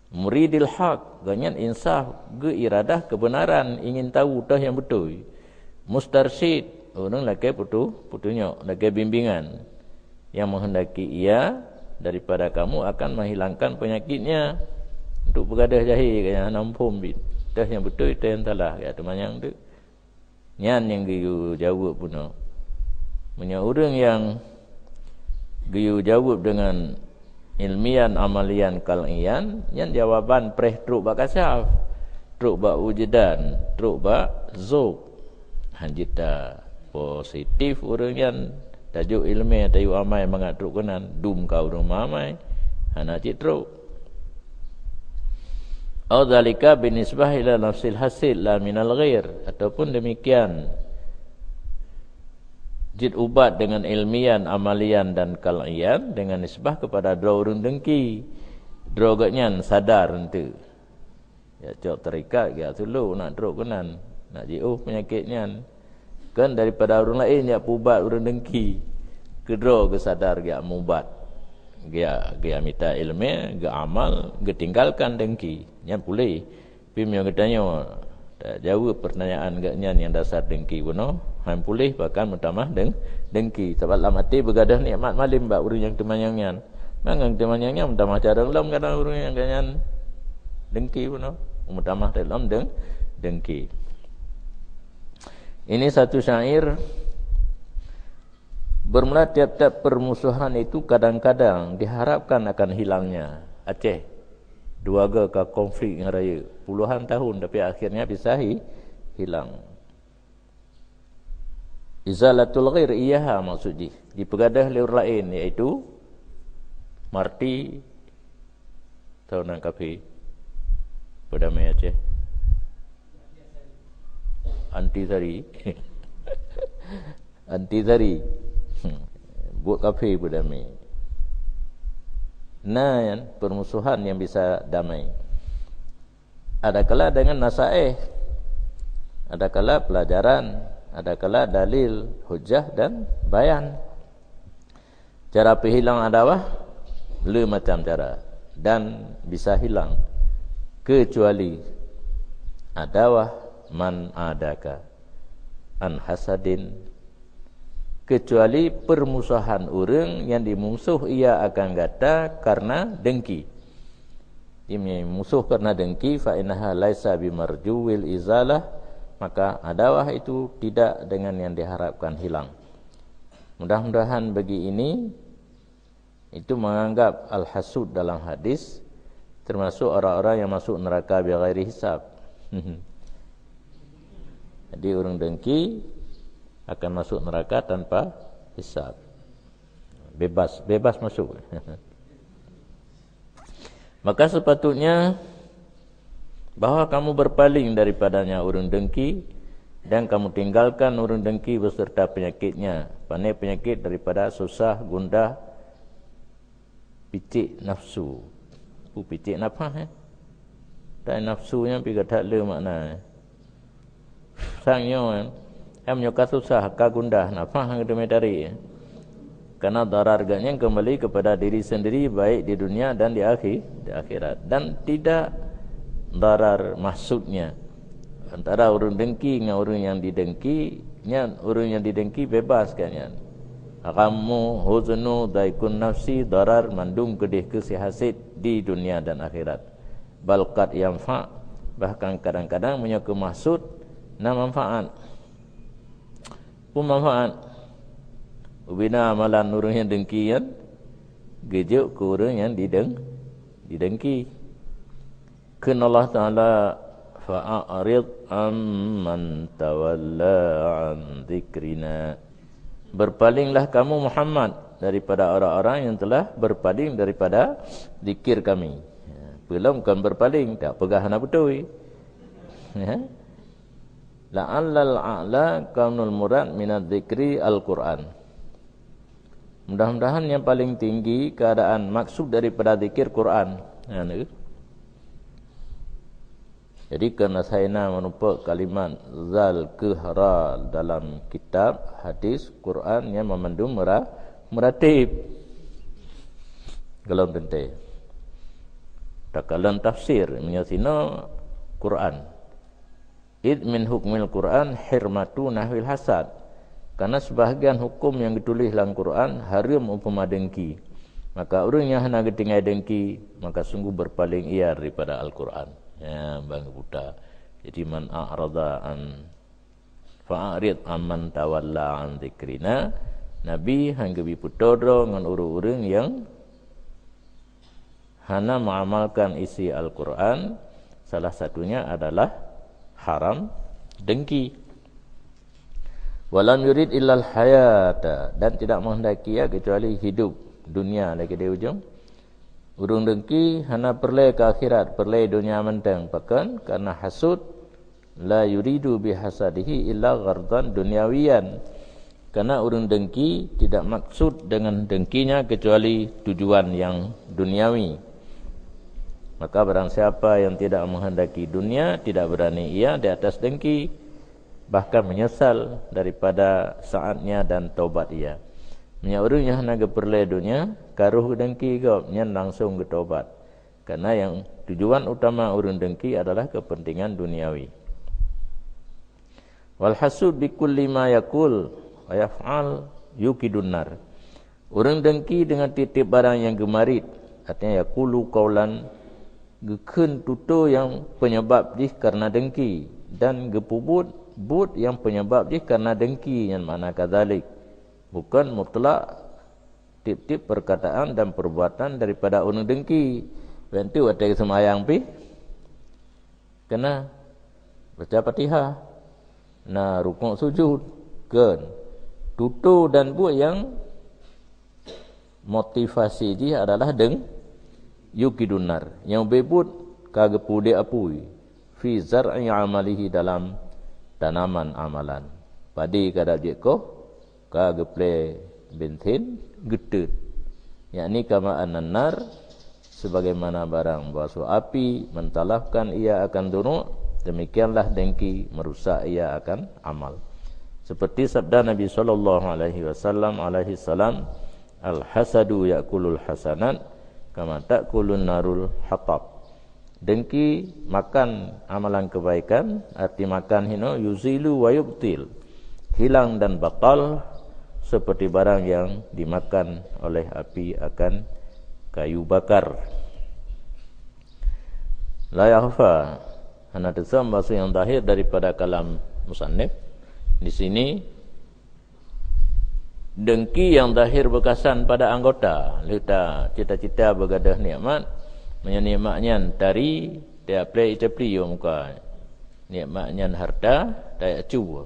Muridil haq, gobnyan insaf, geuiradah keubeunaran, ingin tahu toh nyang beutôi. Mustarsyid, ureuëng lakée peutu-, peutunyok, lakée bimbingan. Yang menghendaki ia daripada kamu akan menghilangkan penyakitnya. Untuk peugadôh jahé, gobnyan hana muphom bit. Toh nyang beutôi, toh nyang salah, ya teumanyong tu. Nyan nyang geuyue jaweueb bunoe. Meunyoe ureuëng nyang geuyue jaweueb deungon ilmian, amalian, kal'ian, nyan jawaban preh trok bak kasyaf, trok bak wujudan, trok bak zok. Hanjeuet ta positif ureuëng nyan, tajok iéleumé, tayue amai mangat trok keunan, dum ka ureuëng meuamai, hana cit trok. Au dzalika binisbah ila nafsil hasid la minal ghair, ataupun demikian, jeuet ubat deungon ilmian, amalian dan kal'ian deungon nisbah keupada droe ureuëng dengki. Droe gobnyan sadar eunteuk. Jak cok tarekat, geujak tulok, nak trok keunan, nak jiôh peunyakét nyan. Kan daripada ureuëng laén jak peuubat ureuëng dengki, keudroe geusadar geujak meuubat, geujak, geujak mita iéleumé, geuamal, geutinggalkan dengki. Nyan puléh. Tapi meunyoe geutanyoe tajaweueb peurtanyaan geuh nyan nyang dasar dengki bunoe, han puléh bahkan meutamah deng-, dengki. Sabab lam até beugadôh nikmat malem bak ureuëng nyang teumanyong nyan. Mangat teumanyong nyan meutamah carông lom kadang ureuëng nyang geuh nyan dengki bunoe, meutamah lom deng-, dengki. Ini satu syair, bermula tiap-tiap permusuhan itu kadang-kadang diharapkan akan hilangnya. Aceh, dua ga ka konflik ngon rayeuk puluhan tahun, tapi akhirnya bisa hi-, hilang. Izalatul ghair iyaha, maksud jih, dipeugadôh lé ureuëng laén, yaitu Marti, Tahu nan kafé peudamé Aceh? Antisari. Antisari. Buet kafé peudamé. Na nyan permusuhan nyang bisa damai. Adakala dengan nasaéh, adakala pelajaran, adakala dalil, hujah dan bayan. Cara peuhilang adawah le macam cara dan bisa hilang, kecuali adawah man adaka an hasadin, kecuali permusuhan ureuëng yang dimusuh ia akan gata karena dengki. Jadi, meunyoe musoh karena dengki, fa innaha laisa bimarjuwil izalah, maka adawah itu tidak dengan yang diharapkan hilang. Mudah-mudahan bagi ini, itu menganggap al-hasud dalam hadis termasuk orang-orang yang masuk neraka bighairi hisab. Jadi, ureuëng dengki akan masuk neraka tanpa hisab. Bebas, bebas masuk. Maka sepatutnya bahwa kamu berpaling daripadanya ureuëng dengki, dan kamu tinggalkan ureuëng dengki beserta penyakitnya, pane penyakit daripada susah, gundah, picik nafsu. Pu picik nafah, eh? Dan nafsu nyan pi gata le makna, eh? Sang nyoe, em nyoe ka susah, ka gundah, nafah nyang teumé tarék. Karena darar geuh nyan kembali kepada diri sendiri, baik di dunia dan di akhi-, di akhirat. Dan tidak darar maksudnya. Antara ureuëng dengki ngon ureuëng nyang didengki, nyan ureuëng nyang didengki bebas kan nyan. Ghammu, huznu, daikun nafsi, darar, mandum keudeh keusihasit di dunia dan akhirat. Bal qad yanfa, bahkan kadang-kadang meunyoe keu maksud na manfaat. Peue manfaat? Ubena amalan ureuëng nyang dengki nyan geujok keu ureuëng nyang dideng-, didengki. Kheun Allah Taala, "Fa'arid amman tawalla an dzikrina." Berpalinglah kamu Muhammad daripada orang-orang yang telah berpaling daripada zikir kami. Ya, peulom kon berpaling, tak peugah hana beutôi. Ya. La'allal a'la kaunul murad minadz dzikri Al-Qur'an. Mudah-mudahan yang paling tinggi keadaan maksud daripada zikir Quran. Ha, ni. Jadi, keunasaina meureumpok kalimat zal keuh ra dalam kitab, hadis, Quran nyang meumandum meura-, meuratib. Golom teuntée. Takalon tafsir, meunyoe sinoe Quran. Id min hukmil Quran hirmatu nahwil hasad. Karena sebahagian hukum yang geutuléh lam Quran hareuem upama dengki. Maka ureuëng nyang hana geutinggai dengki, maka sungguh berpaling ia daripada Al-Quran. Ya, bang buta. Jadi, man a'rada an, fa'arid amman tawalla an dzikrina. Nabi han geubi peutoe droe ngon ureuëng-ureuëng nyang hana mengamalkan isi Al-Quran, salah satunya adalah haram dengki. Walam yurid illal hayata, dan tidak menghendaki ia kecuali hidup dunia lagi di ujung. Ureuëng dengki hana peureulée keu akhirat, peureulée dunia mantong. Pakon? Karena hasud, la yuridu bihasadihi illa ghardan dunyawiyan. Karena ureuëng dengki tidak maksud dengan dengkinya kecuali tujuan yang duniawi. Maka barang siapa yang tidak menghendaki dunia, tidak berani ia di atas dengki. bahkan menyesal daripada saatnya dan taubat ia. Meunyoe ureuëng nyang hana geupeureulée donya, ka roh dengki gob, nyan langsong geutobat. Karena yang tujuan utama ureuëng dengki adalah kepentingan duniawi. Wal hasud bi kulli ma yakul wa yaf'al yuqidun nar. Ureuëng dengki dengan tieb-tieb barang nyang geumarit, artinya yakulu kaulan, geukheun tutoe nyang penyebab jih karena dengki, dan geupeubuet buet nyang penyebab jih karena dengki, nyan makna kadzalik. Bukan mutlak tieb-tieb perkataan dan perbuatan daripada ureuëng dengki. Bantu watée seumayang pih kena baca Fatihah, na rukuk sujud, kan? Tutoe dan buet nyang motivasi jih adalah deng yuqidun nar, nyang ubé buet ka geupeuudeb apui, fi zar'i amalihi, dalam tanaman amalan. Padi ka dak jeuet koh, ka geuplé bensin, geuteut. Yakni kama annan nar, sebagaimana barang basuh api mentalahkan ia akan dunuk, demikianlah dengki merusak ia akan amal. Seperti sabda Nabi sallallahu alaihi wasallam alaihi salam, "Al-hasadu ya'kulul hasanat kama ta'kulun narul hatab." Dengki makan amalan kebaikan, arti makan hino, yuzilu wa yubtil, hilang dan batal, seperti barang yang dimakan oleh api akan kayu bakar. La yakhfa, hana teusam bahasa yang zahir daripada kalam musannif. Di sini, dengki nyang zahir beukasan pada anggota, lheueh ta cita-cita beugadôh nikmat, meunyoe nikmat nyan tari, teuplé iteupliyueng muka. Nikmat nyan harta, tajak cu.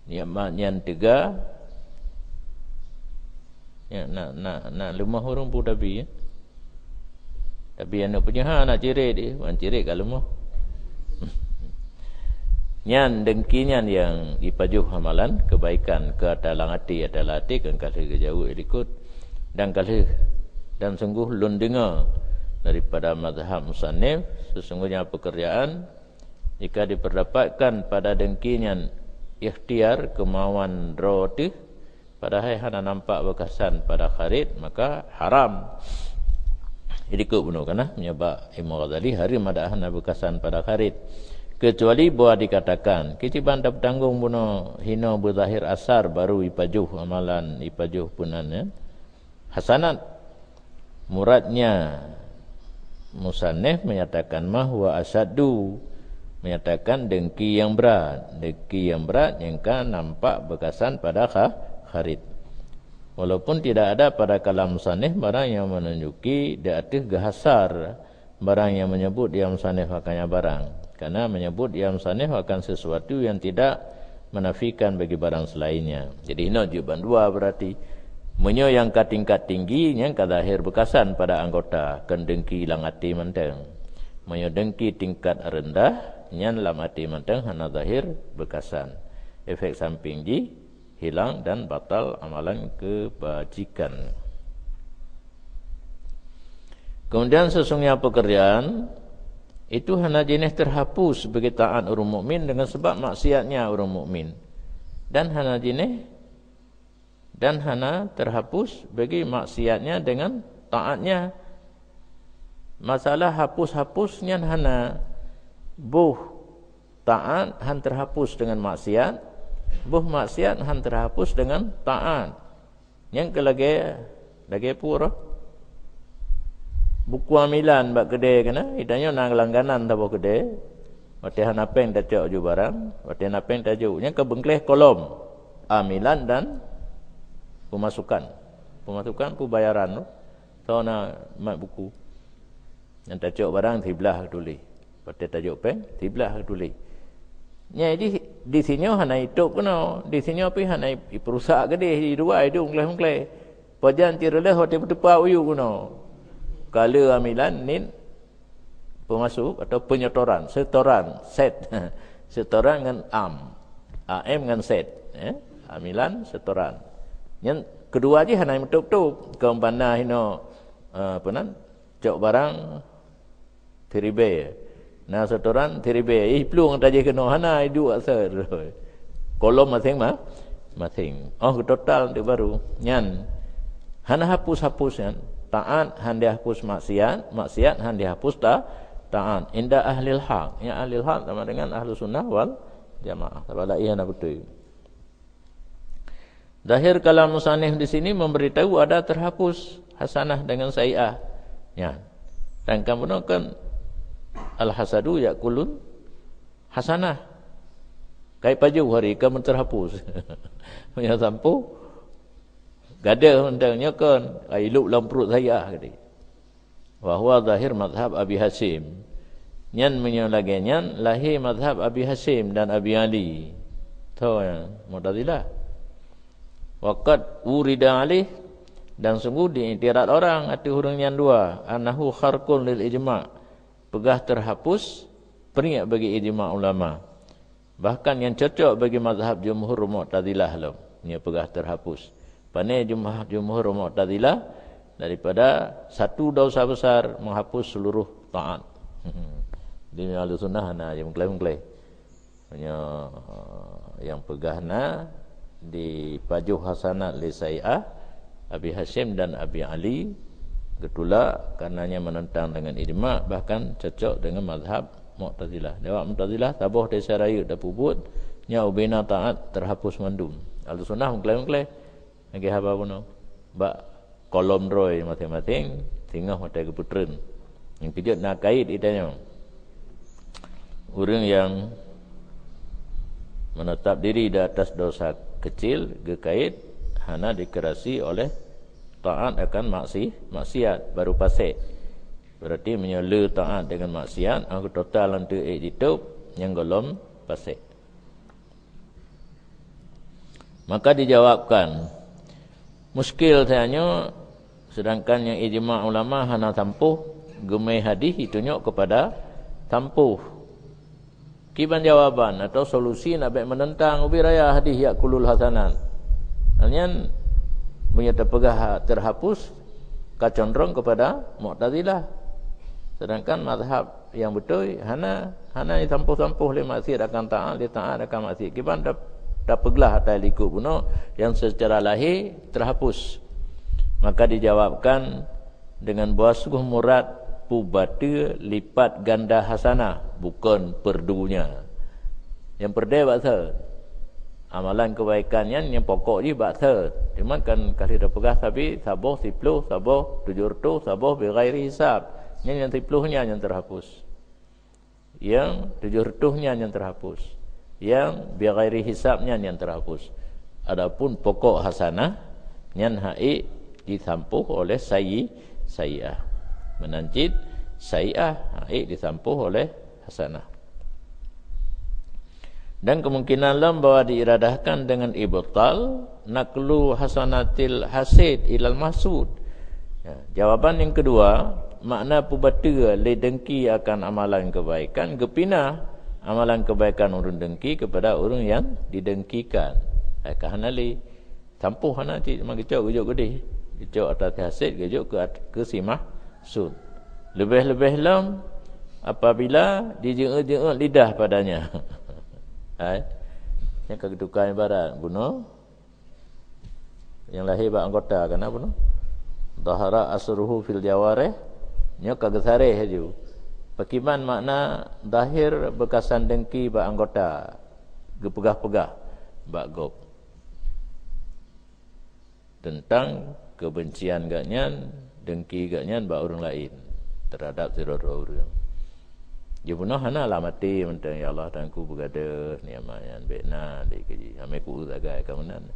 Nikmat nyan teuga, ya, na, na, na leumoh ureuëng peue tabi, ya. Tapi aneuk peunyaha na cirét, eh, wan cirét ka leumoh. Nyan dengki nyan nyang jipajoh amalan kebaikan keu ata lam até, ata lam até kan ka lheueh geujaweueb likot dan ka lheueh. Dan sungguh lôn deungoe daripada mazhab musannif, sesungguhnya pekerjaan jika diperdapatkan pada dengki nyan ikhtiar kemauan droe teuh, padahai hana nampak beukasan pada kharit, maka haram. Jadi keu bunoe kana meunyoe bak Imam Ghazali haram adak hana beukasan pada kharit. Kecuali bahwa dikatakan, kiban tapeutanggong bunoe hino beuzahir asar baru ipajoh amalan, ipajoh peunan, ya. Hasanat. Muradnya musannif menyatakan ma huwa asyaddu, menyatakan dengki yang berat. Dengki yang berat nyang ka nampak beukasan pada kha-, kharit. Walaupun tidak ada pada kalam musannif barang yang menunjuki di ateueh geuhasar barang nyang meunyeubut ia musannif akan nyan barang. Karena meunyeubut ia musannif akan sesuatu yang tidak menafikan bagi barang selainnya. Jadi, inoe jeuet bandua berarti. Meunyoe nyang ka tingkat tinggi, nyan ka zahir beukasan pada anggota, kon dengki lam até mantong. Meunyoe dengki tingkat rendah, nyan lam até mantong hana zahir beukasan. Efek samping jih hilang dan batal amalan kebajikan. Kemudian sesungguhnya pekerjaan itu hana jinéh terhapus bagi taat ureuëng mukmin dengan sebab maksiatnya ureuëng mukmin, dan hana jinéh, dan hana terhapus bagi maksiatnya dengan taatnya. Masalah hapus-hapus nyan hana, boh taat han terhapus dengan maksiat, boh maksiat han terhapus dengan taat. Nyang keu lagée, lagée peue roh? Buku amilan bak keudée keunan, geutanyoe na langganan saboh keudée. Watée hana péng tacok ju barang, watée na péng tajok. Nyang keu beungkléh kolom, amilan dan pemasukan. Pemasukan pembayaran tu. Soe na mat buku. Nyang tacok barang siblah tuléh. Watée tajok péng, siblah tuléh. Nyang di, di sinyoe hana itôb keunoe, di sinyoe pih hana ipeurusak keudeh, di luwa idong gleh-gleh. Pajan cit reuloh watée beuteupa uyu keunoe. Kala amilan nit peumasok atau penyetoran, setoran, set. Setoran ngon am. A M ngon set, eh? Amilan, setoran. Nyan keudua jih hana meutôb-tôb. Keu umpama hino, eh, apa nan? Cok barang, siribée. Na setoran, siribée. Ih, plueng tajih keunoe, hana iduek asai. kolom maséng-ma-, maséng. Oh, geutotal teuk baru. Nyan hana hapus-hapus nyan. Taát han dihapus maksiat, maksiat han dihapus ta-, taát. Inda ahlil haq. Ya, ahlil haq sama dengan ahlu sunnah wal jamaah. Sabab laén hana beutôi. Zahir kalam musannif di sini memberitahu ada terhapus hasanah dengan sayyi'ah. Ya. Dan kamu kan al-hasadu ya'kulul hasanah. Kai pajoh hari kamu terhapus. Punya sampo. Gadoh mantong nyoe kon, ai lôb lam pruet sayyi'ah tadi. Wa huwa zahir mazhab Abi Hasyim. Nyan meunyoe lagée nyan lahé mazhab Abi Hasyim dan Abi Ali. Tho, ya, Mu'tazilah. Wa qad wurida alaih, dan sungguh diiktirad orang ateueh ureuëng nyan dua, annahu kharqun lil ijma', peugah terhapus, peuriek bagi ijma' ulama. Bahkan nyang cocok bagi mazhab jumhur Mu'tazilah lom, nyoe peugah terhapus. Pane jumhur, jumhur Mu'tazilah daripada satu dosa besar menghapus seluruh taat. Di ahli sunnah na nyang mengklaim-mengklaim. Nyoe nyang peugah na dipajoh hasanat lé sayyi'ah Abi Hasyim dan Abi Ali geutulak karena nyan menentang dengan ijma', bahkan cocok dengan mazhab Mu'tazilah. Jawab Mu'tazilah, saboh desya rayeuk tapeubuet, nyan ubena taat terhapus mandum. Ahlu sunnah mengklaim-mengklaim. Lagée haba bunoe. Bak kolom droe maséng-maséng, singoh watée geupeutreun. Nyang keujeuet na kait geutanyoe. Ureuëng nyang menetap diri di atas dosa kecil geukait hana dikerasi oleh taat akan maksi-, maksiat, baru pasék. Berarti meunyoe le taat dengan maksiat, aku total lantu ék jitôb nyang golom pasék. Maka dijawabkan, muskil tanyoe, sedangkan nyang ijma' ulama hana tampuh, geumé hadis jitunyok kepada tampuh. Kiban jawaban atau solusi nak bék menentang ubé raya hadis ya'kulul hasanat. Hal nyan meunyoe tapeugah terhapus, ka condrong kepada Mu'tazilah. Sedangkan mazhab nyang beutôi hana, hana ditampoh-tampoh lé maksiat akan taat, lé taat akan maksiat. Kiban ta-, tapeuglah atai likot bunoe nyang secara lahé terhapus. Maka dijawabkan dengan bahwa sungguh murad pubateue lipat ganda hasanah, bukon perdunya. Nyang peureudée bak thot. Amalan keubaikan nyan nyang pokok jih bak thot. Cuma kan ka lheueh tapeugah sabe, saboh siploh, saboh tujoh reutôh, saboh bighairi hisab. Nyan nyang siploh nyan nyang terhapus. Nyang tujoh reutôh nyan nyang terhapus. Nyang bighairi hisab nyan nyang terhapus. Adapun pokok hasanah nyan hak ék ditampoh oleh sayyi-, sayyi'ah. Meunan cit sayyi'ah hak ék ditampoh oleh hasanah. Dan kemungkinan lom bahwa diiradahkan dengan ibtal naqlu hasanatil hasid ilal mahsud. Ya, jawaban yang kedua, makna pubateue lé dengki akan amalan kebaikan, geupinah amalan kebaikan ureuëng dengki kepada ureuëng yang didengkikan. Hai ka hana lé. Tampoh hana cit, cuma geucok geujok keudeh. Geucok atas hasid, geujok keu at-, keu si mahsud. Leubeh-leubeh lom apabila dijeuet-jeuet lidah padanya. Hai. Nyang ka geutuka ibarat bunoe. Nyang lahé bak anggota kana bunoe. Dhahara asruhu fil jawarih. Nyoe ka geusareh laju. Pakiban makna zahir beukasan dengki bak anggota. Geupeugah-peugah bak gob teuntang keubencian gobnyan, dengki gobnyan bak ureuëng laén teuhadap sidroe-droe ureuëng. Jibunoe hana lam até mantong, "Ya Allah, Tuhanku beugadoh nikmat nyan, bék na lé keu jih." Hana ku sagai ka meunan.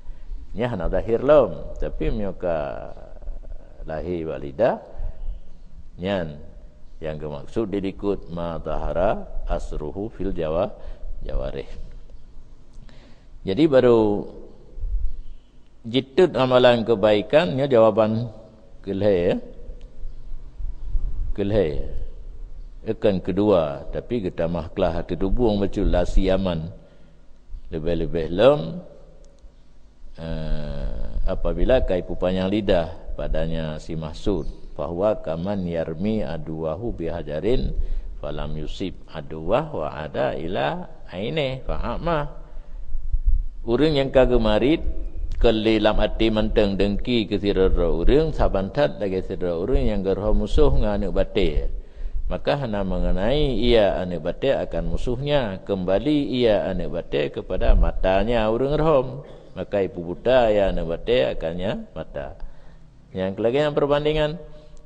Nyan hana zahir lom, tapi meunyoe ka lahé bak lidah, nyan nyang geumaksud di likot ma zahara asruhu fil jawa-, jawarih. Jadi baru jitot amalan kebaikan, nyoe jawaban keu lhée, ya. Keu lhée. Bukan keudua, tapi geutamah klah teudubong bacut la siyaman. Leubeh-leubeh lom, eh, apabila ka ipeupanyang lidah padanya si mahsud, fahuwa kaman yarmi aduwahu bihajarin falam yusib aduwah wa ada ila ainih fa a'ma. Ureuëng nyang ka geumarit, keu lé lam até mantong dengki keu sidroe-droe ureuëng, saban that lagée sidroe ureuëng nyang geurhom musoh ngon aneuëk batée. Maka hana mengenai ia aneuëk batée akan musohnya, kembali ia aneuëk batée kepada matanya ureuëng rhom. Maka ipeubuta ia aneuëk batée akan nya mata. Nyang keulagée nyan perbandingan,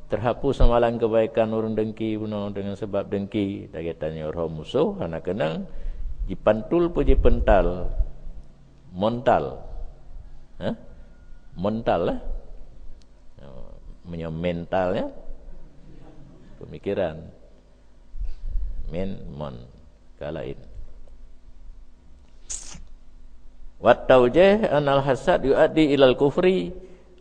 terhapus amalan kebaikan ureuëng dengki bunoe dengan sebab dengki, lagée tanyoe rhom musoh hana keunong jipantul peu jipental. Montal. Hah? Montal lah. Meunyoe mental ya. Pemikiran. Min mon ka lain. Wat taujih anal hasad yuaddi ilal kufri.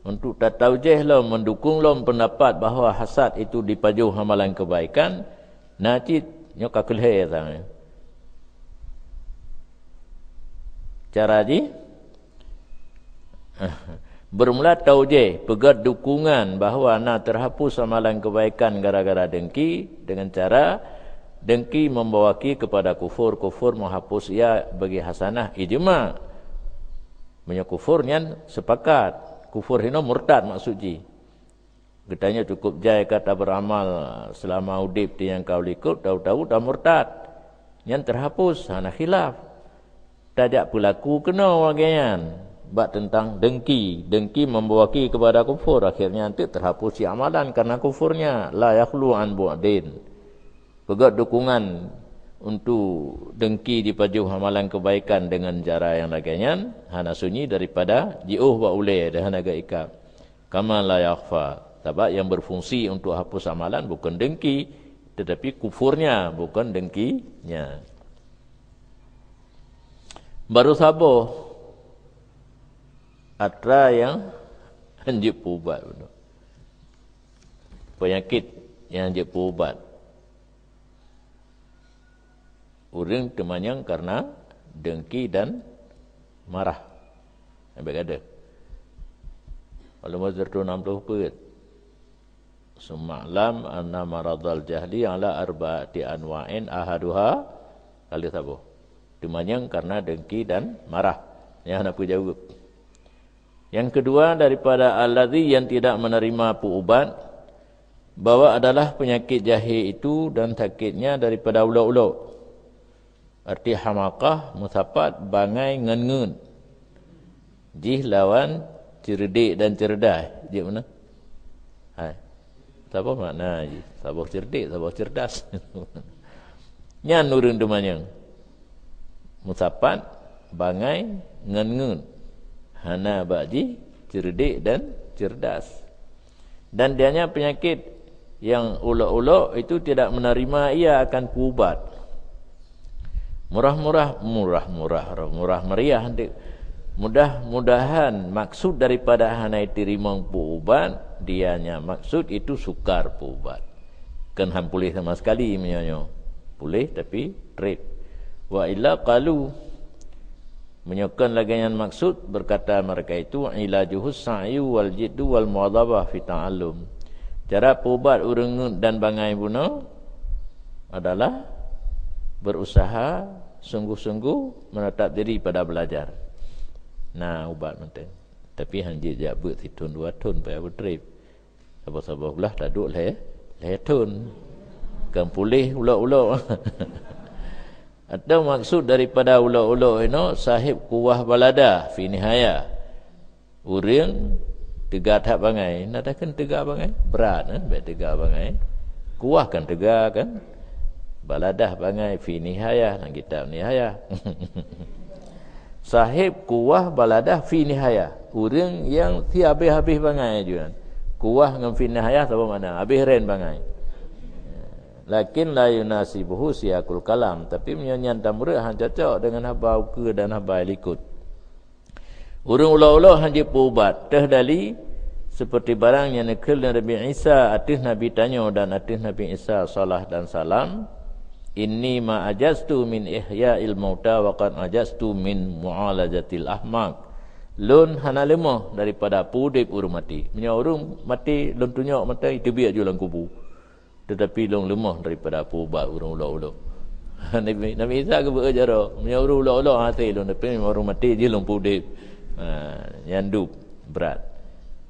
Untuk tataujih lom, mendukung lom pendapat bahwa hasad itu dipajoh amalan kebaikan, na cit nyoe ka keulhée tanyoe. Cara jih, bermula taujih, peugét dukungan bahwa na terhapus amalan kebaikan gara-gara dengki dengan cara dengki membawaki kepada kufur, kufur menghapus ia bagi hasanah, ijma. Meunyoe kufur nyan sepakat, kufur hinoe murtad maksud jih. Geutanyoe cukup jai ka taberamal seulama udeb teuh nyang ka u likot, tahu-tahu tamurtad. Nyan teuhapus, hana khilaf. Tajak peulaku keunoe lagée nyan bak teuntang dengki. Dengki membawaki kepada kufur, akhirnya teuk teuhapus si amalan karena kufurnya. La yakhlu an bu'din. Peugét dukungan untuk dengki jipajoh amalan kebaikan dengan cara nyang lagée nyan, hana sunyi daripada jiôh bak ulée dan hana geuikab. Kama la yakhfa, sabab nyang berfungsi untuk hapus amalan bukan dengki, tetapi kufurnya, bukan dengkinya. Baru saboh atra nyang hanjeuet peuubat. Penyakit nyang hanjeuet peuubat. Ureuëng teumanyong karena dengki dan marah. Ambek gadoh. Al-Muzammil enam puluh peuet. Summa lam anna maradhal jahli ala arba'ati anwa'in ahaduha kali saboh. Teumanyong karena dengki dan marah. Nyang hana peujaweueb. Yang kedua daripada alladzi yang tidak menerima peuubat, bahwa adalah penyakit jahé itu dan sakitnya daripada ulok-ulok. Arti hamakah, musapat, bangai ngon ngeut. Jih lawan cerdik dan cerdas. Jeuet mana? Hai. Saboh makna jih. Saboh cerdik, saboh cerdas. Nyan ureuëng teumanyong. Musapat, bangai ngon ngeut. Hana bak jih cerdik dan cerdas. Dan dianya penyakit yang ulok-ulok itu tidak menerima ia akan peuubat. Murah-murah, murah-murah, murah meriah. Mudah-mudahan maksud daripada hana iteurima peuubat, dianya maksud itu sukar peuubat. Kan han puléh sama sekali meunyoe nyoe. Puléh tapi treb. Wa illa qalu. Meunyoe kon lagée nyan maksud, berkata mereka itu, ilajuhus sa'yu wal jiddu wal muadhabah fi ta'allum. Cara peuubat ureuëng ngeut dan bangai bunoe adalah berusaha sungguh-sungguh menetap diri pada belajar. Nah, ubat mantong. Tapi hanjeuet jak beuet sithon dua thon payah beutreb. Saboh-saboh glah taduek lhée, lhée thon. Kan puléh ulok-ulok. Atau maksud daripada ulok-ulok inoe sahib kuwah balada fi nihaya. Ureuëng teuga that bangai, na takheun teuga bangai? Brat, eh, bék teuga bangai. Kuwah kan teuga kan? Baladah bangai fi nihaya, lam kitab nihaya. Sahib kuwah baladah fi nihaya. Ureuëng nyang si habéh-habéh bangai juan. Kuwah ngon fi nihaya sama makna, habéh ren bangai. Lakin la yunasibuhu siyakul kalam, tapi meunyoe nyan tameureuk han cocok dengan haba ukeue dan haba likot. Ureuëng ulok-ulok han jeuet peuubat, teuh dali seperti barang nyang neukheun lé Nabi Isa ateueh Nabi tanyoe dan ateueh Nabi Isa salah dan salam, "Inni ma ajaztu min ihya'il mauta wa qad ajaztu min mu'alajatil ahmaq." Lôn hana leumoh daripada peuudeb ureuëng maté. Meunyoe ureuëng maté lôn tunyok maté, iteubiet ju lam kubu. Tetapi lôn leumoh daripada peuubat ureuëng ulok-ulok. Nabi, Nabi Isa geubeuet jaroe, "Meunyoe ureuëng ulok-ulok hase lôn, tapi meunyoe ureuëng maté jih lôn peuudeb." Ha, nyan dub brat.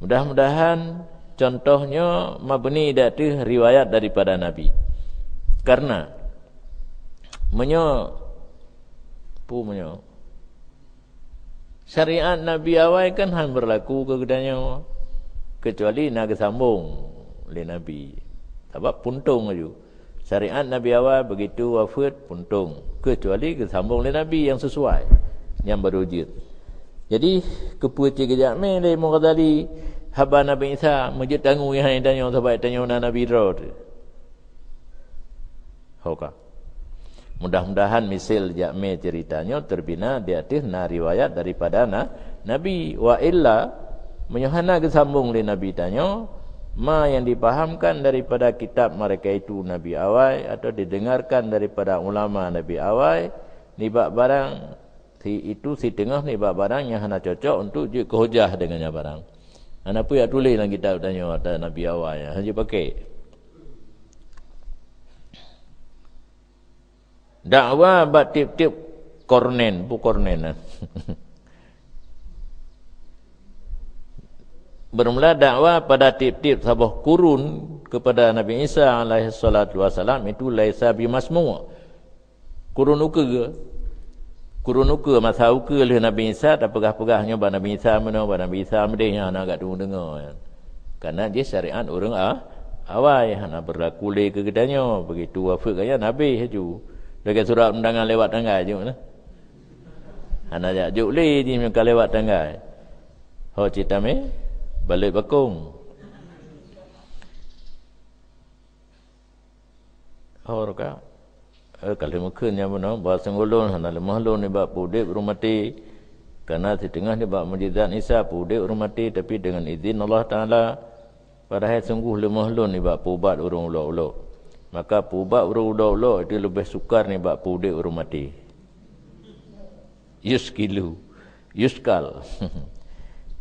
Mudah-mudahan contoh nyoe mabni di ateueh riwayat daripada Nabi. Karena meunyoe, peue meunyoe? Syariat Nabi awai kan hana beurlaku keu geutanyoe, keucuali na geusambong lé Nabi. Sabab puntông laju. Syariat Nabi awai begitu wafeuet puntông, keucuali geusambong lé Nabi nyang sisuai, nyang barô jeuet. Jadi, keupeue cit geujak mé lé Imam Ghazali haba Nabi Isa meujeuet tanggong hai tanyoe, sabab tanyoe na Nabi droe teuh? Ho ka. Mudah-mudahan miseue jak mé ceurita nyoe teubina di ateueh na riwayat daripada na, Nabi. Wa illa, meunyoe hana geusambong lé Nabi tanyoe, ma nyang dipahamkan daripada kitab mereka itu Nabi awai atau didengarkan daripada ulama Nabi awai, nibak barang si itu siteungoh nibak barang nyang hana cocok untuk jeuet keu hujah deungon nyan barang. Hana peue jak tuléh lam kitab tanyoe ata Nabi awai nyan, hana jeuet paké. Dakwa bak tieb-tieb kornen, peue kornen nyan? Bermula dakwa pada tieb-tieb saboh kurun kepada Nabi Isa alaihi salatu wasalam itu laisa bimasmu'. Kurun ukeue, kurun ukeue, masa ukeue lheueh Nabi Isa, tapeugah-peugah nyoe bak Nabi Isa meunoe, bak Nabi Isa meudeh, nyan hana geudeungoe-deungoe. Karena jih syariat ureuëng a-, awai, hana beurlaku lé keu geutanyoe. Begitu wafeuet gobnyan, habéh laju. Lagée surat undangan lewat tanggai jeuet na. Hana jak jok lé jih meunyoe ka lewat tanggai. Ho cit tamé balot bakong. Ho ka, eh, ka lheueh meukheun nyan bunoe, bahwa sunggoh lôn hana leumoh lôn nibak peuudeb ureuëng maté, karena siteungoh nibak mukjizat Isa peuudeb ureuëng maté, tapi deungon idhin Allah Taala, padahai sunggoh leumoh lôn nibak peuubat ureuëng ulok-ulok. Maka peuubat ureuëng ulok-ulok itu leubeh sukar nibak peuudeb ureuëng maté. Yuskilu, yuskal.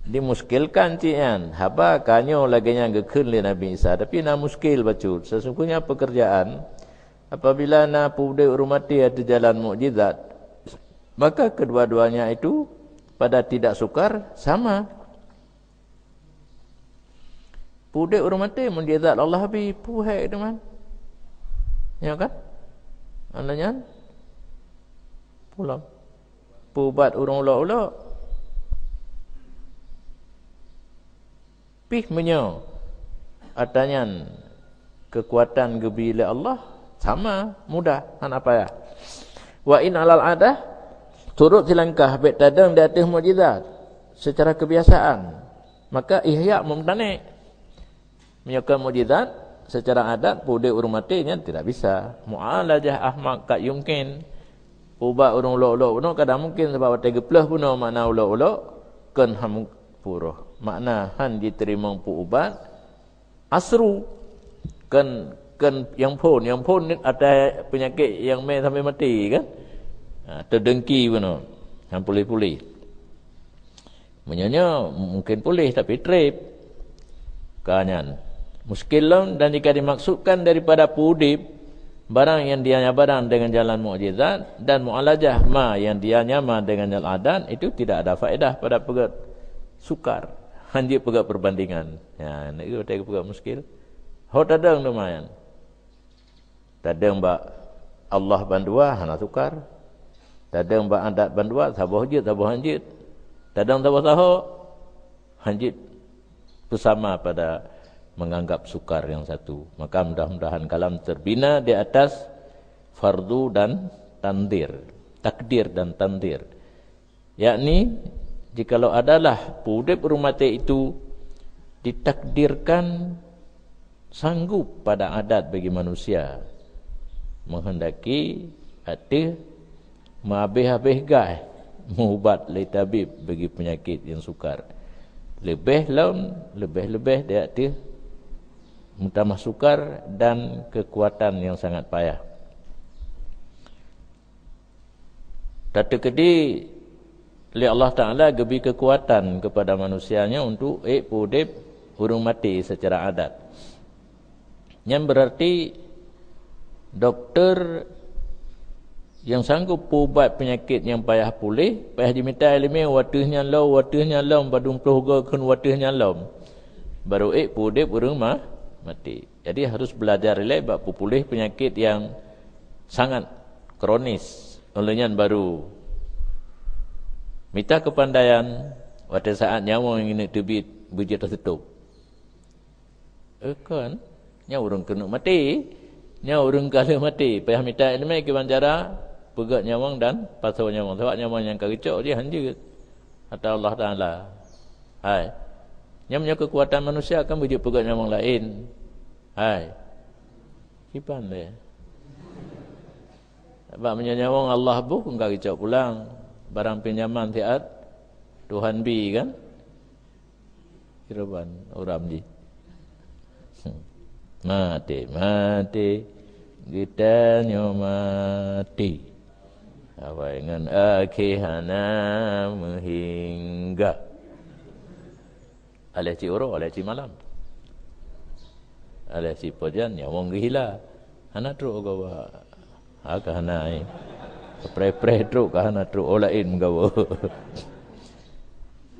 Dimuskilkan cit nyan. Haba ka nyoe lagée nyang geukheun lé Nabi Isa, tapi na muskil bacut. Sesungguhnya pekerjaan, apabila na peuudeb ureuëng maté ateueh jalan mukjizat, maka kedua-duanya itu pada tidak sukar sama. Peuudeb ureuëng maté, mukjizat Allah bri, peue hai teuma. Ya kan? Ana nyan pulang. Peuubat ureuëng ulok-ulok. Pih meunyoe ata nyan keukuatan geubri lé Allah, sama, mudah, hana payah. Wa in alal adah, turot silangkah bék tadong di ateueh mukjizat secara kebiasaan. Maka ihya mumtani'. Meunyoe kon mukjizat, secara adat peuudeb ureuëng maté nyan tidak bisa. Mu'alajah ahmaq kad yumkin. Peuubat ureuëng ulok-ulok bunoe kadang mungkin, sabab watée geupleuh bunoe makna ulok-ulok, kon han puroh. Makna han jiteurimong peuubat, asru. Kon, kon nyang phon, nyang phon ni ata peunyakét nyang mé sampai maté kan? Ha, teudengki bunoe. Han puléh-puléh. Meunyoe nyoe mungkin puléh, tapi treb. Ka nyan. Muskil lom, dan jika dimaksudkan daripada peuudeb barang yang dianyamakan dengan jalan mukjizat dan mu'alajah ma yang dianyamakan dengan jalan adat, itu tidak ada faedah pada peugét sukar. Han jeuet peugét perbandingan. Ya, nyoe watée peugét muskil. Ho tadong lumayan. Tadong bak Allah bandua hana sukar. Tadong bak adat bandua saboh jeuet, saboh han jeuet. Tadong saboh saho han jeuet. Bersama pada menganggap sukar yang satu. Maka mudah-mudahan kalam terbina di atas fardu dan tandir, takdir dan tandir. Yakni, jikalau adalah peuudeb ureuëng maté itu ditakdirkan sanggup pada adat bagi manusia, menghendaki ateueh meuhabéh-habéh gaih meuubat lé tabib bagi peunyakét nyang sukar, leubeh lom, leubeh-leubeh di ateueh meutamah sukar dan keukuatan nyang sangat payah. Tateukeudi lé Allah Taala geubri keukuatan keupada manusia nyoe untuk ék peuudeb ureuëng maté seucara adat. Nyan beurarti dokto Nyang sanggob peuubat peunyakét nyang payah puléh, payah jimita iéleumé watèe nyan lom, watèe nyan lom, padum ploh goe kheun watèe nyan lom. Baru ék peuudép ureuëng ma-, maté. Jadi harus belajar ilée bak peupuléh peunyakét nyang sangat kronis. Óh lheueh nyan baru mita keupandaian, watée saát nyawöng nyang keuneuk teubiet beujeuet teutup. Eh, kon, nyan ureuëng keuneuk maté. Nyan ureuëng ka lheueh maté. Payah mita iéleumé kiban cara peugét nyawöng dan pasoe nyawöng. Sabab nyawöng nyang ka geucok jih hanjeuet. Kata Allah Taala, "Hai, nyan meunyoe keukuatan manusia kan beujeuet peugét nyawöng laén." Hai. Kiban lé. Sabab meunyoe nyawöng Allah boh, kon ka geucok pulang. Barang pinjaman siat Tuhan bi kan? Kiroban uram jih. Maté, maté, geutanyoe maté. Awai ngon akhé hana meuhingga. Aléh cit uroe, aléh cit malam. Aléh cit pajan, nyawöng geuhila. Hana trok gawa. Ha, ka hana, eh. Preh-preh trok, ka hana trok. Oh, laén meugawa.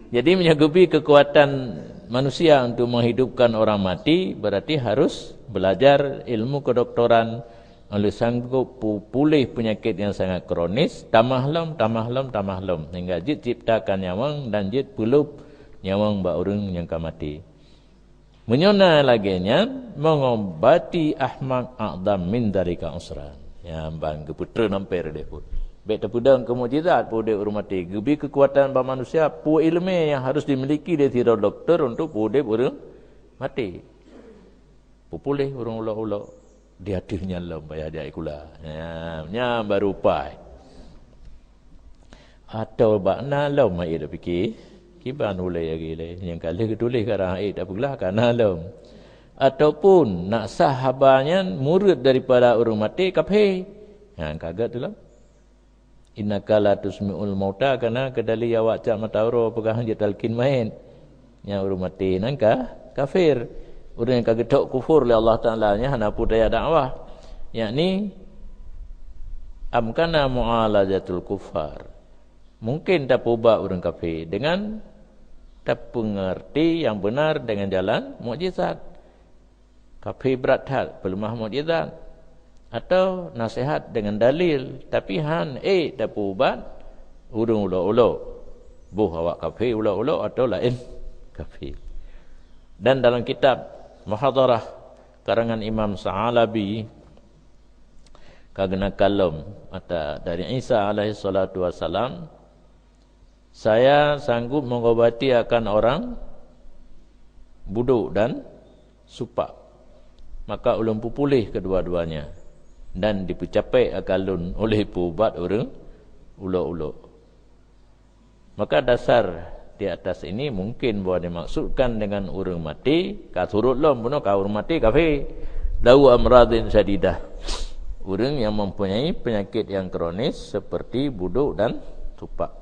Jadi, meunyoe geubi keukuatan manusia untuk menghidupkan orang mati, berarti harus belajar ilmu kedokteran, lalu sanggup pu-, puléh penyakit yang sangat kronis, tamah lom, tamah lom, tamah lom, sehingga jeuet ciptakan nyawöng dan jeuet peulop nyawöng bak ureuëng nyang ka maté. Meunyoe na lagée nyan, mengobati ahmak a'dham min dzalika usran. Nyan ban geupeutrön amper deh pun. Bék teupeudong keu mukjizat peuudép ureuëng maté. Geubi keukuatan bak manusia, peue iéleumé nyang harus dimiliki lé sidroe dokto untuk peuudép ureuëng maté. Peupuléh ureuëng ulok-ulok. Di ateueh nyan lom payah jak sikula. Nyan, nyan baru pai. Atawa bak na lom hana tapike, kiban ulée lagée lé nyang ka lheueh geutuléh karang hana tapeuglah ka na lom. Ataupun nak sah haba nyan murid daripada ureuëng maté kafé. Nyan ka gét tu lom. Innaka la tusmi'ul mauta, kana keudali awak cak mata uroe peugah jeuet talkin manyét. Nyang ureuëng maté nyan ka kafir. Ureuëng nyang ka geuthok kufur lé Allah Taala nyan hana peue daya dakwah. Yakni, amkana mu'alajatul kuffar. Mungkin tapeuubat ureuëng kafé dengan tapeungeurti nyang beunar dengan jalan mukjizat. Kafé brat that peuleumah mukjizat, atau naseuhat deungon dalil, tapi han ék tapeuubat ureuëng ulok-ulok. Boh awak kafé ulok-ulok atau laén kafé. Dan dalam kitab Muhadharah karangan Imam Sa'alabi ka geunakalom ata dari Isa alaihi salatu wassalam, "Saya sanggup mengobati akan orang budok dan supak." Maka ulôn peupuléh keudua-duanya, dan dipeucapek akan lôn oleh peuubat ureuëng ulok-ulok. Maka dasar di atas ini mungkin bahwa dimaksudkan dengan ureuëng maté, ka surot lom bunoe ka ureuëng maté kafé, dzawi amradin syadidah. Ureuëng yang mempunyai penyakit yang kronis seperti budok dan supak.